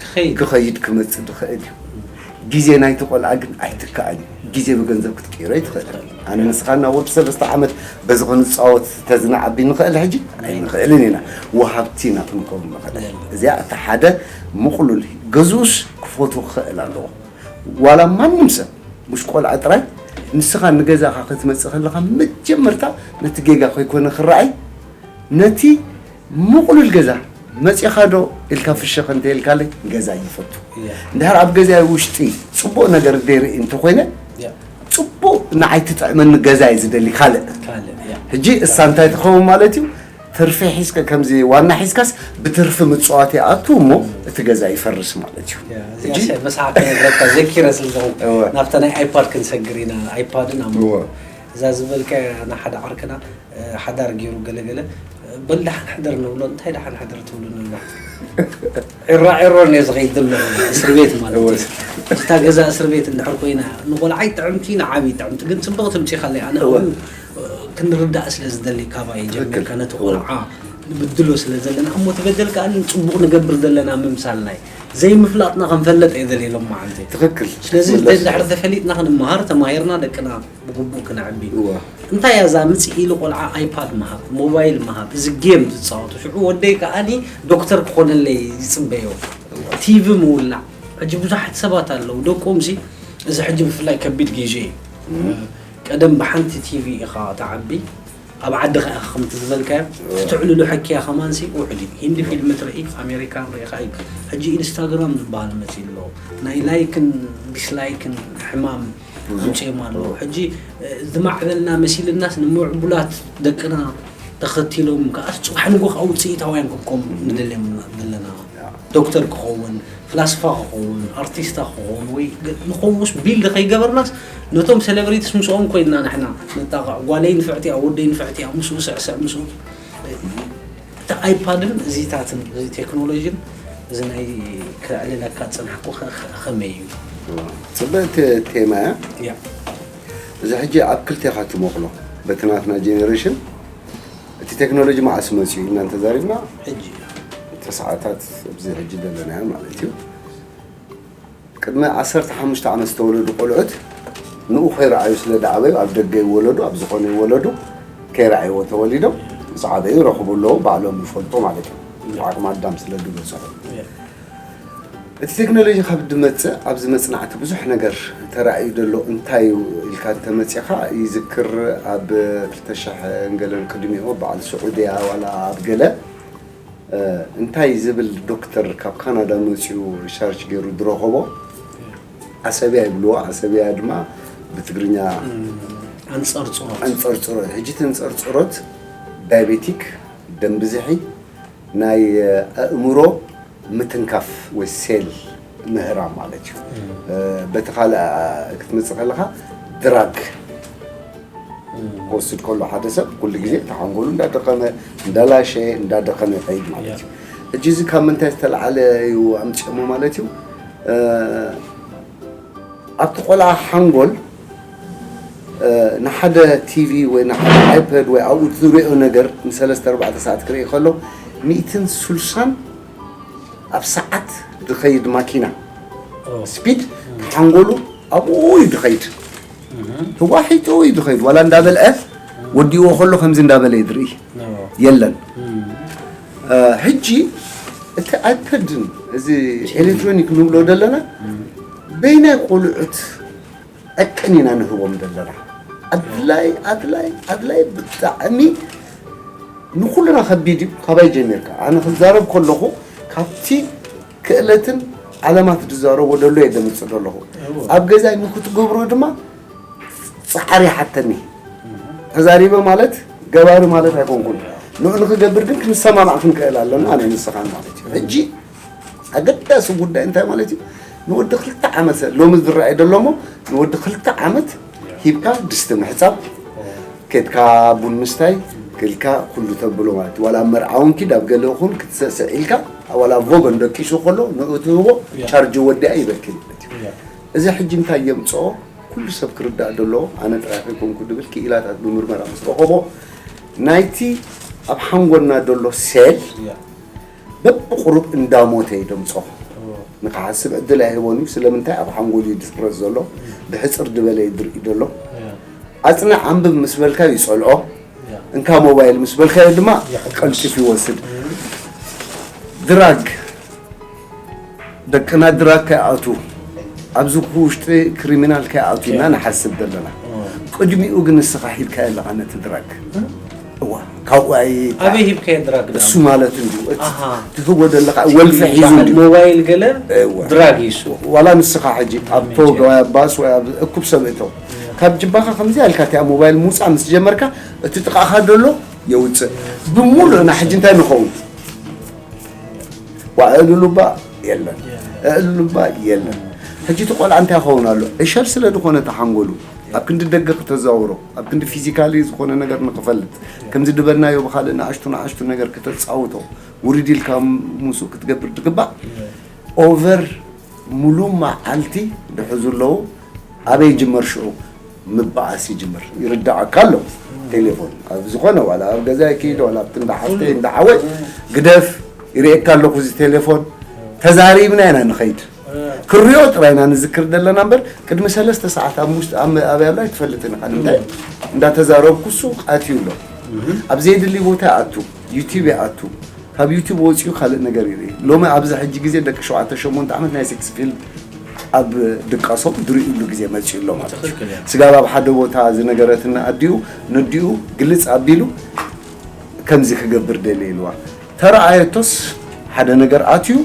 ክኸይድ ክኸይድ ክመፅእ ዝኽእል እዩ ግዜ ናይቲ ቆልዓ ግን ኣይትከኣል እዩ ግዜ ብገንዘብ ክትቅይሮ ይትኽእል ኣነ ንስኻና ወዲ ሰለስተ ዓመት በዚ ክንፃወት ተዝንዓቢ ንኽእል ሕጂ ኣይንኽእልን ኢና ወሃብቲ ኢና ክንከውን ንኽእል እዚኣ እቲ ሓደ ምቕሉል እዩ ገዝኡስ ክፈቱ ክኽእል ኣለዎ ዋላ ማንም ሰብ ምሽ ቆልዓ ጥራይ ንስኻ ንገዛኻ ክትመፅእ ከለኻ መጀመርታ ነቲ ጌጋ ከይኮነ ክረኣይ ነቲ ምቕሉል ገዛ መፂኻ ዶ ኢልካ ፍሸኽ እንተኢልካለይ ገዛ ይፈቱ እንድሕር ኣብ ገዛይ ውሽጢ ፅቡቕ ነገር ዘይርኢ እንተኮይነ ፅቡቕ ንዓይ ትጥዕመኒ ገዛ እዩ ዝደሊ ካልእ ሕጂ እሳ እንታይ ትኸውን ማለት እዩ ትርፊ ሒዝካ ከምዚ ዋና ሒዝካስ ብትርፊ ምፅዋት ይኣቱ እሞ እቲ ገዛ ይፈርስ ማለት እዩ መስሓቅ ነግረካ ዘኪረ ስለዝኾንኩ ናብታ ናይ ኣይፓድ ክንሰግር ኢና ኣይፓድን ኣሞ እዛ ዝበልካ ንሓደ ዓርክና ሓዳር ገይሩ ገለገለ በል ደሓን ሕደር ንብሎ እንታይ ደሓን ሕደር ትብሉ ንብሎ ዒራ ዒሮ እየ ዝኸይድ ዘሎ እስር ቤት ማለት እዩ እታ ገዛ እስር ቤት እንድሕር ኮይና ንቆልዓይ ጥዕምቲ ንዓብይ ጥዕምቲ ግን ፅብቕቲ ምፂኻለይ ኣነ እውን ክንርዳእ ስለ ዝደሊ ካባይ ጀሚርካ ነቲ ቆልዓ ንብድሎ ስለ ዘለና እሞ እቲ በደል ከዓ ፅቡቕ ንገብር ዘለና ምምሳልና እዩ ዘይምፍላጥና ክንፈልጥ እየ ደልየ ሎም መዓልቲ ትኽክል ስለዚ ድሕሪ ተፈሊጥና ክንመሃር ተማሂርና ደቅና ብግቡእ ክነዕቢ እንታይ እያ እዛ ምፅእ ኢሉ ቆልዓ ኣይፓድ ምሃብ ሞባይል ምሃብ እዚ ጌም ዝፃወቱ ሽዑ ወደይ ከዓኒ ዶክተር ክኾነለይ ይፅበዮ ቲቪ ምውላዕ ሕጂ ብዙሓት ሰባት ኣለዉ ደቆምሲ እዚ ሕጂ ብፍላይ ከቢድ ግዜ እዩ ቀደም ብሓንቲ ቲቪ ኢኻ ትዓቢ ኣብ ዓድኻ ኢኻ ከምቲ ዝበልካዮ ትትዕልሉ ሕክያ ከማንሲ ውሕድ እዩ ሂንዲ ፊልም ትርኢ ኣሜሪካን ርኢኻ እዩ ሕጂ ኢንስታግራም ዝበሃል መፂኡ ኣሎ ናይ ላይክን ዲስላይክን ሕማም ኣምፅኦም ኣለዉ ሕጂ ዝማዕበልና መሲልናስ ንምዕቡላት ደቅና ተኸቲሎም ከኣስ ፅባሕ ንጎ ከዓ ውፅኢታውያን ክንከም ንደልዮም ዘለና ዶክተር ክኸውን፣ ፍላስፋ ክኸውን፣ ኣርቲስታ ክኸውን ወይ ንኸምኡስ ቢልድ ከይገበርናስ ነቶም ሴሌብሪቲስ ምስኦም ኮይንና ንሕና ንጣቕዕ። ጓለይ ንፍዕቲ እያ፣ ወደይ ንፍዕቲ እያ፣ ምስኡ ስዕስዕ፣ ምስኡ። እቲ ኣይፓድን እዚታትን እዚ ቴክኖሎጂን እዚ ናይ ከዕልለካ ዝጸናሕኩ ከ- ከ- ከመይ እዩ? ጽብቕቲ ቴማ እያ። ያ እዚ ሕጂ ኣብ ክልቴኻ ትመቕሎ። በቲ ናትና ጀኔሬሽን እቲ ቴክኖሎጂ መዓስ መፅዩ ኢልና እንተዛሪብና ሕጂ ተሰዓታት ኣብዚ ሕጂ ዘለናዮ ማለት እዩ። ቅድሚ ዓሰርተ ሓሙሽተ ዓመት ዝተወለዱ ቆልዑት ንኡ ከይረኣዩ ስለ ደዓበዩ ኣብ ደገ ይወለዱ ኣብ ዝኾነ ይወለዱ ከይረኣይዎ ተወሊዶም ምስ ዓበዩ ይረኽቡ ኣለዉ ባዕሎም ይፈልጡ ማለት እዩ። ዓቕሚ ኣዳም ስለ ዝበፅሑ እቲ ቴክኖሎጂ ካብ ድመፅእ ኣብዚ መፅናዕቲ ብዙሕ ነገር ተራእዩ ዘሎ እንታይ እዩ ኢልካ እንተመፂኻ ይዝክር ኣብ ክልተ ሽሕ ገለን ቅድሚኡ በዓል ስዑድያ ዋላ ኣብ ገለ እንታይ ዝብል ዶክተር ካብ ካናዳ መፅኡ ሪሰርች ገይሩ ዝረኸቦ ዓሰብያ ይብልዎ። ዓሰብያ ድማ ብትግርኛ ኣንፀርፅሮት ኣንፀርፅሮት ሕጂ ተንፀርፅሮት ዳይቤቲክ ደም ብዝሒ ናይ ኣእምሮ ምትንካፍ ወይ ሴል ምህራም ማለት እዩ። በቲ ካልእ ክትመፅእ ከለኻ ድራግ ክወስድ ከሎ ሓደ ሰብ ኩሉ ግዜ እቲ ሓንጎሉ እንዳደኸመ እንዳላሸየ እንዳደኸመ ይኸይድ ማለት እዩ። ሕጂ እዚ ካብ ምንታይ ዝተለዓለ እዩ ኣምፅኦሞ ማለት እዩ? ኣብቲ ቆልዓ ሓንጎል ንሓደ ቲቪ ወይ ንሓደ ኣይፓድ ወይ ኣብኡ ዝሪኦ ነገር ንሰለስተ ኣርባዕተ ሰዓት ክርኢ ከሎ ሚእትን ስልሳን ኣብ ሰዓት ዝኸይድ ማኪና ስፒድ ሓንጎሉ ኣብኡ እዩ ዝኸይድ። ተዋሒጡ እዩ ዝኸይድ። ዋላ እንዳበልዐ ወዲእዎ ከሎ ከምዚ እንዳበለ እዩ ዝርኢ የለን። ሕጂ እቲ ኣይፓድን እዚ ኤሌክትሮኒክ ንብሎ ዘለና በይናይ ቆልዑት ዕቅን ኢና ንህቦም ዘለና። ኣድላይ ኣድላይ ኣድላይ ብጣዕሚ ንኩልና ከቢድ እዩ። ካባይ ጀሚርካ ኣነ ክዛረብ ከለኹ ካብቲ ክእለትን ዓለማት ዝዛረቦ ደሎ እየ ደምፅእ ዘለኹ። ኣብ ገዛይ ንክትገብሮ ድማ ፃዕሪ ይሓተኒ። ተዛሪበ ማለት ገባሪ ማለት ኣይኮንኩን። ንዑ ንክገብር ግን ክንሰማማዕ ክንክእል ኣለና ኣነ ንስኻን ማለት እዩ። ሕጂ ኣገዳሲ ጉዳይ እንታይ ማለት እዩ? ንወዲ ክልተ ዓመት ሎሚ ዝረኣይ ዘሎ እሞ ንወዲ ክልተ ዓመት ሂብካ ድስቲ ምሕፃብ ኬድካ ቡን ምስታይ ክልካ ኩሉ ተብሎ ማለት እዩ። ዋላ ኣብ መርዓ እውን ኪድ ኣብ ገለ ይኹን ክትሰስዕ ኢልካ ዋላ ቮገን ደቂሱ ከሎ ንኡ ትህቦ ቻርጅ ወዲኣ ይበኪ ማለት እዩ። እዚ ሕጂ እንታይ የምፅኦ ኩሉ ሰብ ክርዳእ ዘለዎ ኣነ ጥራይ ከይኮንኩ ድብል ክኢላታት ብምርመራ ምስ ረኸቦ ናይቲ ኣብ ሓንጎልና ዘሎ ሴል በብቁሩብ እንዳሞተ እዩ ደምፅኦ። ንክሓስብ ዕድል ኣይህቦን እዩ። ስለምንታይ ኣብ ሓንጎል እዩ ዲፕረስ ዘሎ ብሕፅር ዝበለ እዩ ድርኢ ዘሎ። ኣፅንዕ ኣንብብ ምስ በልካ ይፀልኦ። እንካ ሞባይል ምስ በልካዮ ድማ ቀልጢፍ ይወስድ። ድራግ ደቅና ድራግ ከይኣቱ ኣብዚ ውሽጢ ክሪሚናል ከይኣቱ ኢና ንሓስብ ዘለና። ቅድሚኡ ግን ንስኻ ሂብካዮ ኣለኻ ነቲ ድራግ። እዋ ካብኡ ኣይ ኣበይ ሂብካዮ ድራግ ዳ? እሱ ማለት እንዲሁ እቲ ኣሃ። ትህቦ ዘለኻ ወልፊ ሒዙ እንዲሁ ሞባይል ገለ እወ። ድራግ ይሱ ዋላ ንስኻ ሕጂ ኣብ ቶግ ወይ ኣብ ባስ ወይ ኣብ እኩብ ሰብ እቶ ካብ ጅባኻ ከምዚ ኣልካ እቲኣ ሞባይል ምውፃእ ምስ ጀመርካ እቲ ጥቃኻ ዘሎ የውፅእ። ብሙሉእና ሕጂ እንታይ ንኸውን? ዋ እልሉባ የለን እልሉባ የለን። ሕጂ እቲ ቆልዓ እንታይ ይኸውን ኣሎ? ዕሸል ስለ ዝኾነ ተሓንጎሉ ኣብ ክንዲ ደገ ክተዛውሮ ኣብ ክንዲ ፊዚካሊ ዝኾነ ነገር ንክፈልጥ ከምዚ ድበልናዮ ብካልእ ንኣሽቱ ንኣሽቱ ነገር ክተፃውቶ ውሪድ ኢልካ ምስኡ ክትገብር ትግባእ። ኦቨር ሙሉ መዓልቲ ድሕዙ ኣለዉ። ኣበይ ይጅመር ሽዑ? ምባኣስ ይጅምር። ይርዳዓካ ኣሎ። ቴሌፎን ኣብ ዝኾነ ዋላ ኣብ ገዛ ይክይድ ዋላ ኣብቲ እንዳ ሓፍተይ እንዳ ሓወይ ግደፍ ይርእየካ ኣለኹ እዚ ቴሌፎን ተዛሪብና ኢና ንኸይድ። ክሪኦ ጥራይና ንዝክር ዘለና እምበር ቅድሚ ሰለስተ ሰዓት ኣብ ውሽጢ ኣብ ኣበይ ኣሎ ኣይትፈልጥን ኢኻ። ንምንታይ እንዳተዛረብኩ እሱ ኣትዩ ኣሎ። ኣብ ዘየድሊ ቦታ ይኣቱ፣ ዩቲብ ይኣቱ። ካብ ዩቲብ ወፂኡ ካልእ ነገር ይርኢ። ሎሚ ኣብዚ ሕጂ ግዜ ደቂ ሸውዓተ ሸሞንተ ዓመት ናይ ሴክስ ፊልም ኣብ ድቃሶም ዝርእዩሉ ግዜ መፂኡ ኣሎ ማለት እዩ። ትኽክል እያ። ስጋብ ኣብ ሓደ ቦታ ዝነገረትና ኣዲኡ ነዲኡ ግልፅ ኣቢሉ ከምዚ ክገብር ደልየ ኢልዋ ተረኣየቶስ ሓደ ነገር ኣትዩ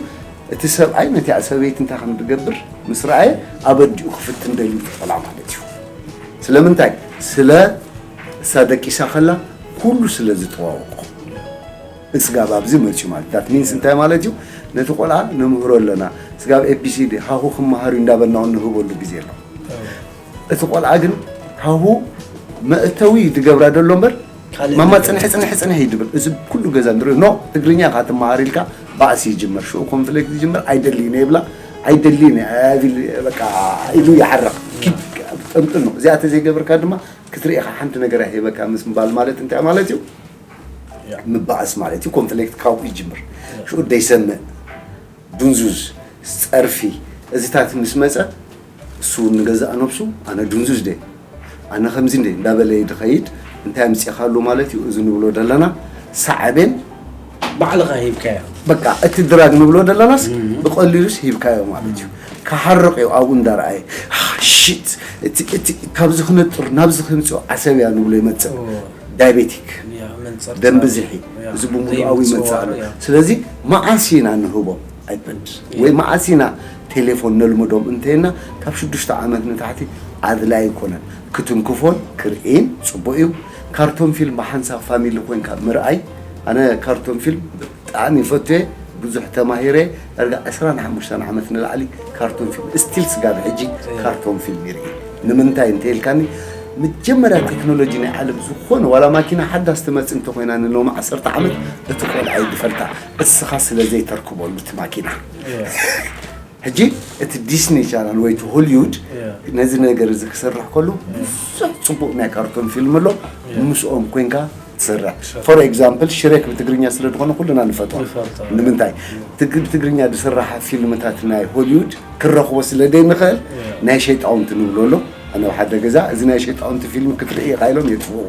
እቲ ሰብኣይ ነቲኣ ሰበይቲ እንታይ ከም ትገብር ምስ ረኣየ ኣብ ኣዲኡ ክፍትን ደልዩ ተፈላ ማለት እዩ። ስለምንታይ? ስለ እሳ ደቂሳ ከላ ኩሉ ስለ ዝተዋወቆ እፅጋብ ኣብዚ መፅዩ ማለት ዳት ሚንስ እንታይ ማለት እዩ? ነቲ ቆልዓ ነምህሮ ኣለና። ስጋብ ኤ ቢ ሲ ዲ ሃሁ ክመሃር እዩ እንዳበልና እውን ንህበሉ ግዜ ኣሎ። እቲ ቆልዓ ግን ሃሁ መእተዊ ዝገብራ ዘሎ እምበር ካልእ ማማ ነገር። ጽንሒ ጽንሒ ጽንሒ እዩ ድብል። እዚ ኩሉ ገዛ ንሪኦ ኖ ትግርኛ ኢኻ ትመሃር ኢልካ ባእሲ ይጅምር። ሽዑ ኮንፍሊክት ይጅምር። ኣይደልይን እየ ይብላ። ኣይደልይን እየ፣ I will፣ በቃ ኢሉ ይዓርቕ። ኪድ ጠምጥም ነው። እዚኣ ተዘይገብርካ ድማ ክትርኢ ኢኻ ሓንቲ ነገር ኣይህበካ ምስ ምባል ማለት እንታይ ማለት እዩ? ምባእስ ማለት እዩ። ኮንፍሊክት ካብኡ ይጅምር። ሽዑ ደይሰምዕ፣ ዱንዙዝ፣ ጸርፊ፣ እዚታት ምስ መጸ እሱ እውን ንገዛእ ነብሱ ኣነ ዱንዙዝ ደ ኣነ ከምዚ እንደ እንዳበለ ድኸይድ እንታይ ኣምጺኻሉ ማለት እዩ። እዚ ንብሎ ዘለና ሳዕቤን ባዕልኻ ሂብካዮ። በቃ እቲ ድራግ ንብሎ ዘለናስ ብቐሊሉስ ሂብካዮ ማለት እዩ። ክሓርቕ እዩ ኣብኡ እንዳረኣየ፣ ሽት እቲ እቲ ካብዚ ክነጥር ናብዚ ክምፅኦ ዓሰብ እያ ንብሎ ይመፅእ። ዳይቤቲክ፣ ያ፣ መንፀር ደም ፃር። ብዝሒ፣ ያ፣ እዚ ብምሉኣዊ ዘይምፅዋር፣ ይመፅእ ኣሎ። ያ። ስለዚ መዓስ ኢና ንህቦም ኣይፐድ ያ። ወይ መዓስ ኢና ቴሌፎን ነልምዶም እንተይና ካብ ሽዱሽተ ዓመት ንታሕቲ ኣድላይ ኣይኮነን። ክትንክፎን ክርእይን ፅቡቅ እዩ። ካርቶን ፊልም ብሓንሳብ ፋሚሊ ኮንካ ምርኣይ፣ ኣነ ካርቶን ፊልም ብጣዕሚ ይፈትየ፣ ብዙሕ ተማሂረ። ዳርጋ ዕስራን ሓሙሽተን ዓመት ንላዕሊ ካርቶን ፊልም ስቲል ስጋብ ሕጂ ካርቶን ፊልም ይርኢ። ንምንታይ እንተ ኢልካኒ፣ መጀመርያ ቴክኖሎጂ ናይ ዓለም ዝኾነ ዋላ ማኪና ሓዳስ ትመጽእ እንተኾይና ንሎሚ ዓሰርተ ዓመት እቲ ቆልዓ ይድፈልታ፣ እስኻ ስለ ዘይተርክበሉ እቲ ማኪና። ሕጂ እቲ ዲስኒ ቻናል ወይ እቲ ሆሊውድ ነዚ ነገር እዚ ክሰርሕ ከሎ ብዙሕ ጽቡቕ ናይ ካርቶን ፊልም ኣሎ። ምስኦም ኮንካ ትሰርሕ። ፎር ኤግዛምፕል ሽሬክ ብትግርኛ ስለ ዝኾነ ኩልና ንፈትዋ። ንምንታይ? ትግ- ብትግርኛ ዝስራሓ ፊልምታት ናይ ሆሊውድ ክረኽቦ ስለ ዘይንኽእል ናይ ሸይጣውንቲ ንብሎ ኣሎ። ኣነ ኣብ ሓደ ገዛ እዚ ናይ ሸይጣውንቲ ፊልም ክትርኢ ኢኻ ኢሎም የጥፍእዎ።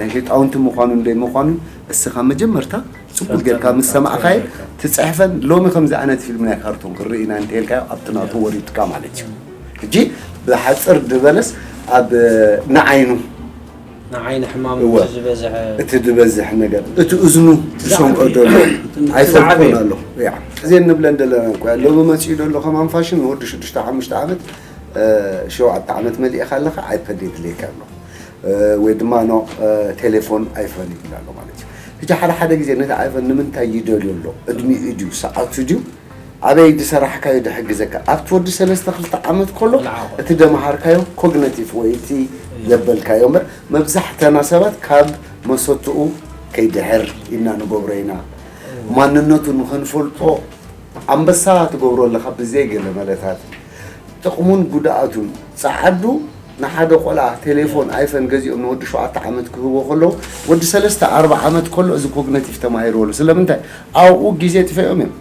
ናይ ሸይጣውንቲ ምዃኑን ዘይምዃኑን እስኻ መጀመርታ ጽቡቅ ጌርካ ምስ ሰማዕካዮ ትጽሕፈን። ሎሚ ከምዚ ዓይነት ፊልም ናይ ካርቶን ክርኢ ኢና እንተልካዮ ኣብቲ ናቱ ወሪድካ ማለት እዩ። ሕጂ ብሓጽር ዝበለስ ኣብ ንዓይኑ ንዓይኒ ሕማም እወ። እቲ ዝበዝሐ እቲ ዝበዝሕ ነገር እቲ እዝኑ ዝሰምዖ ዘሎ ኣይፈልኩን ኣሎ። ያ እዚ እንብለን ዘለና እኮ ሎሚ መጺኡ ዘሎ ከማን ፋሽን ንወዲ ሽዱሽተ ሓሙሽተ ዓመት ሸውዓተ ዓመት መሊእኻ ኣለኻ ኣይፐድ የድልየካ ኣሎ። ወይ ድማ ኖ ቴሌፎን ኣይፈን ይብል ኣሎ ማለት እዩ። ሕጂ ሓደ ሓደ ግዜ ነቲ ኣይፈን ንምንታይ ይደልዮ ኣሎ? እድሚኡ ድዩ ሰዓቱ ድዩ ኣበይ ዝሰራሕካዮ ድሕግዘካ ኣብቲ ወዲ ሰለስተ ክልተ ዓመት ከሎ እቲ ደመሃርካዮ ኮግነቲቭ ወይ እቲ ዘበልካዮ እምበር መብዛሕተና ሰባት ካብ መሰትኡ ከይድሕር ኢና ንገብሮ ኢና። ማንነቱ ንኸንፈልጦ ኣንበሳ ትገብሮ ኣለኻ ብዘይ ገለ መለታት ጥቕሙን ጉድኣቱን ጸዓዱ ንሓደ ቆልዓ ቴሌፎን ኣይፈን ገዚኦም ንወዲ ሸውዓተ ዓመት ክህቦ ከለዉ ወዲ ሰለስተ ኣርባ ዓመት ከሎ እዚ ኮግነቲቭ ተማሂርዎ ኣሎ። ስለምንታይ ኣብኡ ግዜ ጥፈኦም እዮም።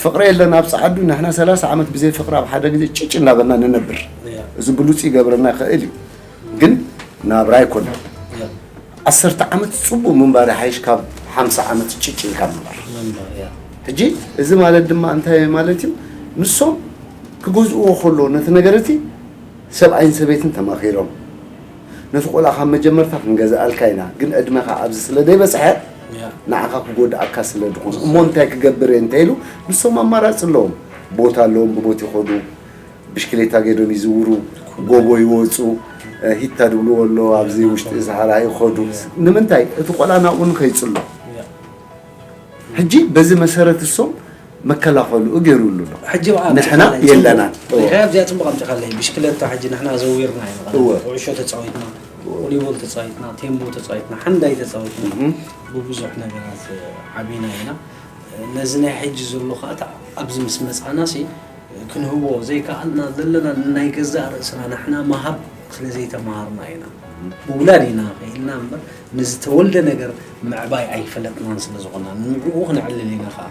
ፍቕሪ የለን ኣብ ጸዓዱ ንሕና ሰላሳ ዓመት ብዘይ ፍቕሪ ኣብ ሓደ ግዜ ጭጭ እናበልና ንነብር። እዚ ብሉጽ ይገብረና ይኽእል እዩ ግን ናብራ ኣይኮነን። ዓሰርተ ዓመት ጽቡቕ ምንባር ይሓይሽ ካብ ሓምሳ ዓመት ጭጭ ኢልካ ምንባር። ሕጂ እዚ ማለት ድማ እንታይ ማለት እዩ? ንሶም ክገዝእዎ ከሎ ነቲ ነገር እቲ ሰብኣይን ሰበይትን ተማኺሮም ነቲ ቆልዓ ካብ መጀመርታ ክንገዝኣልካ ኢና ግን ዕድመኻ ኣብዚ ስለ ዘይበጽሐ ንዓኻ ክጎድኣካ ስለ ዝኾነ እሞ እንታይ ክገብር እየ እንተኢሉ ንሶም ኣማራጺ ኣለዎም። ቦታ ኣለዎም ብቦት ይኸዱ ብሽክሌታ ገይዶም ይዝውሩ፣ ጎቦ ይወፁ፣ ሂታ ድብልዎ ኣሎ ኣብዚ ውሽጢ ሰሃራ ይኸዱ። ንምንታይ እቲ ቆልዓ ናብኡ ንኸይፅሎ ሕጂ በዚ መሰረት እሶም መከላኸልኡ ገይሩሉ ኣሎ። ሕጂ ብኣ ንሕና የለናን። ኣብዚኣ ፅቡቕ ኣምፅኻለይ ብሽክለታ ሕጂ ንሕና ዘዊርና ኢና ኩዕሾ ተፃዊትና፣ ቮሊቦል ተፃዊትና፣ ቴምቦ ተፃዊትና፣ ሓንዳይ ተፃዊትና፣ ብብዙሕ ነገራት ዓቢና ኢና። ነዚ ናይ ሕጂ ዘሎ ከዓ ኣብዚ ምስ መፃና ሲ ክንህቦ ዘይከኣልና ዘለና ንናይ ገዛእ ርእስና ንሕና ምሃብ ስለ ዘይተምሃርና ኢና። ምውላድ ኢና ክኢልና እምበር ንዝተወልደ ነገር ምዕባይ ኣይፈለጥናን ስለ ዝኾና ንዕኡ ክነዕልል ኢና ከዓ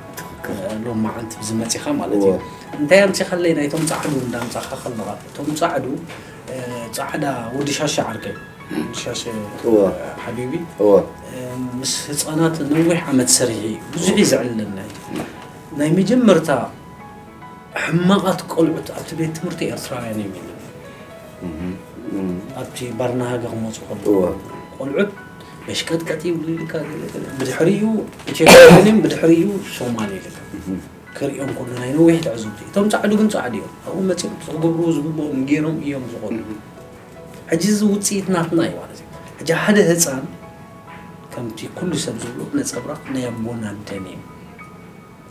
ሎም መዓልቲ ብዝመፂኻ ማለት እዩ። እንታይ ኣምፂኻለይ ናይቶም ፃዕዱ እንዳምፃኻ ከለኻ እቶም ፃዕዱ ፃዕዳ ወዲ ሻሻ ዓርከይ ሻሸ እወ። ሓቢቢ እወ። ምስ ህፃናት ነዊሕ ዓመት ሰሪሒ ብዙሕ እዩ ዘዕልለና እዩ። ናይ መጀመርታ ሕማቓት ቆልዑት ኣብቲ ቤት ትምህርቲ ኤርትራውያን እዮም ይብል ኣብቲ ባርናሃገ ክመፁ ከለዉ እወ። ቆልዑት መሽቀጥቀጥ ይብሉ ኢልካ ገለ ገለ። ብድሕሪኡ ኢትዮጵያውያን እዮም ብድሕሪኡ ሶማል ኢልካ ክሪኦም ከሎ ናይ ነዊሕ ትዕዝብቲ እቶም ፃዕዱ ግን ፃዕዱ እዮም ኣብኡ መፂኦም ዝገብርዎ ዝግብኦም ገይሮም እዮም ዝኾኑ ሕጂ እዚ ውፅኢት ናትና እዩ ማለት እዩ። ሕጂ ሓደ ህፃን ከምቲ ኩሉ ሰብ ዝብሎ ነፀብራቕ ናይ ኣቦን ኣደን እዩ።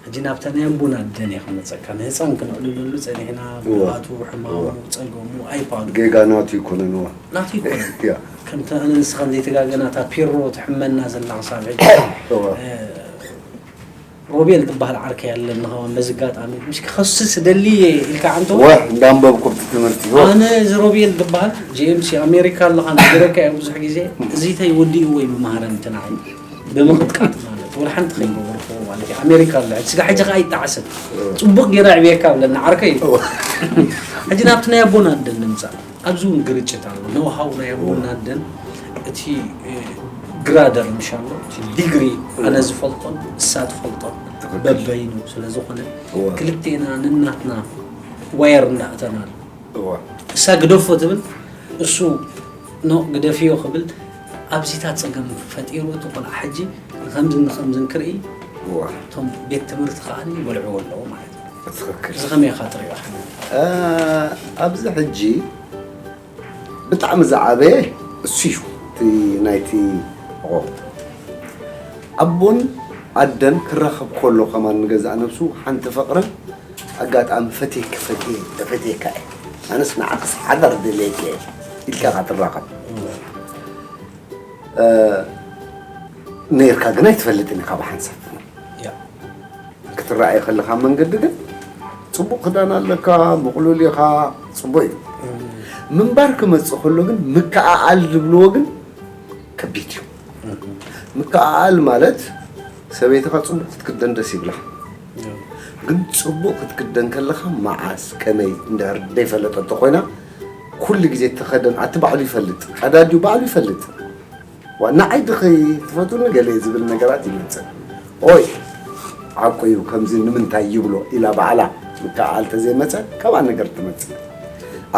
ሕጂ ናብታ ናይ ኣቦና ኣደን እየ ክመፀካ። ንህፃን ክነዕልለሉ ፀኒሕና፣ እወ። ብኣቱ ሕማሙ እወ። ፀገሙ ኣይፋሉ። ጌጋ ናቱ ይኮነን እዋ ናቱ ይኮነ ያ ከምታ ኣነ ንስኻ ዘይተጋገና እታ ፒሮ ትሕመና ዘላ ክሳብ ሕጂ እወ። እ፣ ሮቤል ትበሃል ዓርከይ ኣለኒ ከማን በዚ ኣጋጣሚ ምሽ ክኸስስ ደሊ እየ ኢልካ ዓንቶ ወ እንዳንበብኩ ኣብቲ ትምህርቲ ወ ኣነ እዚ ሮቤል ዝበሃል ጂኤምሲ ኣሜሪካ ኣለኻ ነገረካ እየ ብዙሕ ግዜ እዚተይ ወዲእዎ እዩ ብመሃረምቲ ንዓይ ብምቕጥቃጥ ማለት ወላ ሓንቲ ከይገበርኩ ማለት እዩ ኣሜሪካ ኣለሕ ስጋ ሕጂ ከዓ ይጣዕሰብ ፅቡቅ ገይረ ዕብየካ ብለና ዓርከይ እዩ ሕጂ ናብቲ ናይ ኣቦና ኣደን ንምፃእ ኣብዚ እውን ግርጭት ኣሎ ነውሃው ናይ ኣቦና ኣደን እቲ እ፣ ግራደር ምሻሎ እቲ ዲግሪ ኣነ ዝፈልጦን እሳ ትፈልጦን በበይኑ ስለዝኾነ እወ። ክልቴና ንናትና ዋየር እንዳእተናል እዋ እሳ ግደፎ ትብል እሱ ኖ ግደፍዮ ክብል ኣብዚታት ፀገም ፈጢሩ እቲ ቆልዓ ሕጂ ንከምዝን ንከምዝን ክርኢ እዋ እቶም ቤት ትምህርቲ ከዓ ይበልዕዎ ኣለዎ ማለት እዩ ትኽክል እዚ ከመይ ኢኻ ትሪኦ ሓነ እ፣ ኣብዚ ሕጂ ብጣዕሚ ዝዓበየ እሱ እዩ እቲ ናይቲ ኦ ኣቦን ኣደን ክራኸብ ከሎ ከማን ንገዛእ ነብሱ ሓንቲ ፍቕርን ኣጋጣሚ ፈትየኪ ፈትየ ተፈትየካ እየ ኣነስ ንዓክስ ሓዳር ደልየኪ እየ ኢልካ ኢኻ ትራኸብ እ፣ ነይርካ ግን ኣይትፈልጥን ኢኻ ብሓንሳብ ያ ክትረኣየ ከለካ መንገዲ ግን ፅቡቅ ክዳን ኣለካ ምቁሉል ኢኻ ፅቡቅ እዩ ምንባር ክመፅእ ከሎ ግን ምከኣኣል ዝብልዎ ግን ከቢድ እዩ ምከኣኣል ማለት ሰበይትኻ ፅቡቅ ክትክደን ደስ ይብላ ግን ፅቡቅ ክትክደን ከለካ መዓስ ከመይ እንድሕር ዘይፈለጠቶ ኮይና ኩሉ ግዜ ተኸደን ኣቲ ባዕሉ ይፈልጥ ቀዳዲኡ ባዕሉ ይፈልጥ ዋ ንዓይ ድኺ ትፈትውኒ ገለ ዝብል ነገራት ይመፅእ ኦይ ሓቁ እዩ ከምዚ ንምንታይ ይብሎ ኢላ ባዕላ ምክኣል ተዘይመፀ ካብኣ ነገር ትመፅእ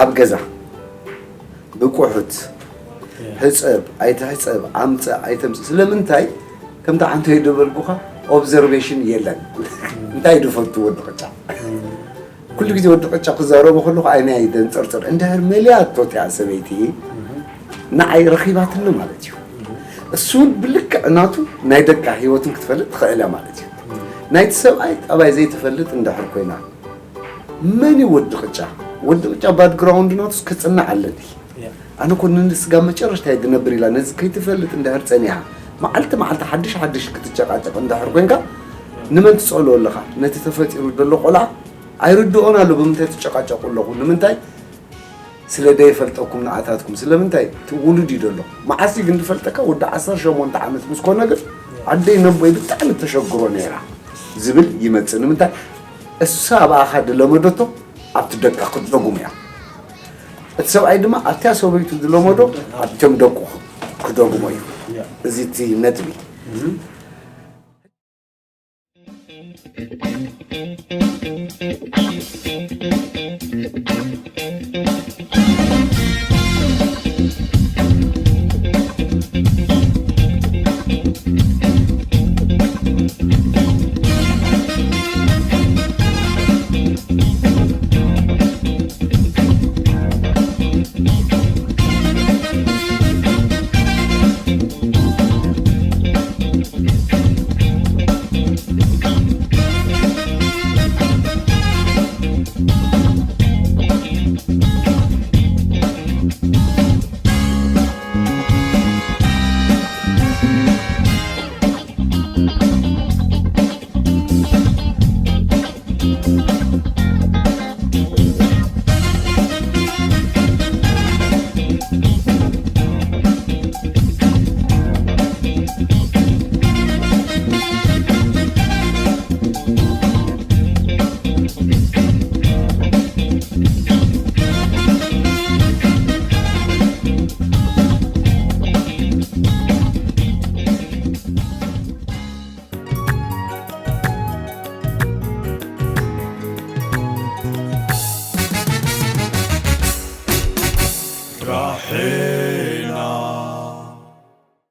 ኣብ ገዛ ብቁሑት ሕፀብ ኣይትሕፀብ ኣምፀእ ኣይተምፅእ ስለምንታይ ከምቲ ዓንተይ ደበልኩኻ ኦብዘርቬሽን የለን እንታይ ድፈቱ ወዲ ቅጫ ኩሉ ግዜ ወዲ ቅጫ ክዛረቦ ከለኹ ዓይነ ኣይደንፀርፅር እንድሕር መሊያቶ እቲኣ ሰበይቲ ንዓይ ረኺባትኒ ማለት እዩ እሱ እውን ብልክዕ ናቱ ናይ ደቃ ህይወትን ክትፈልጥ ትኽእል እያ ማለት እዩ ናይቲ ሰብኣይ ጠባይ ዘይትፈልጥ እንድሕር ኮይና መን እዩ ወዲ ቅጫ ወዲ ቅጫ ባክግራውንድ ናቱስ ክፅናዕ ኣለኒ ኣነ ኮ ንስጋ መጨረሽታ እየ ዝነብር ኢላ ነዚ ከይትፈልጥ እንድሕር ፀኒሓ መዓልቲ መዓልቲ ሓድሽ ሓድሽ ክትጨቃጨቅ እንድሕር ኮይንካ ንመን ትፀልኦ ኣለኻ ነቲ ተፈጢሩ ዘሎ ቆልዓ ኣይርድኦን ኣሎ ብምንታይ ትጨቃጨቁ ኣለኹ ንምንታይ ስለ ደይፈልጠኩም ንኣታትኩም ስለምንታይ ውሉድ እዩ ዘሎ መዓስ ግን ዝፈልጠካ ወዲ ዓሰርተ ሸሞንተ ዓመት ምስ ኮነ ግን ኣደይ ነቦይ ብጣዕሚ ተሸግሮ ነይራ ዝብል ይመፅእ ንምንታይ እሳ ኣብኣኻ ዝለመደቶ ኣብቲ ደቃ ክትደጉም እያ እቲ ሰብኣይ ድማ ኣብቲያ ሰበይቱ ዝለመዶ ኣብቶም ደቁ ክደጉሞ እዩ እዚ እቲ ነጥቢ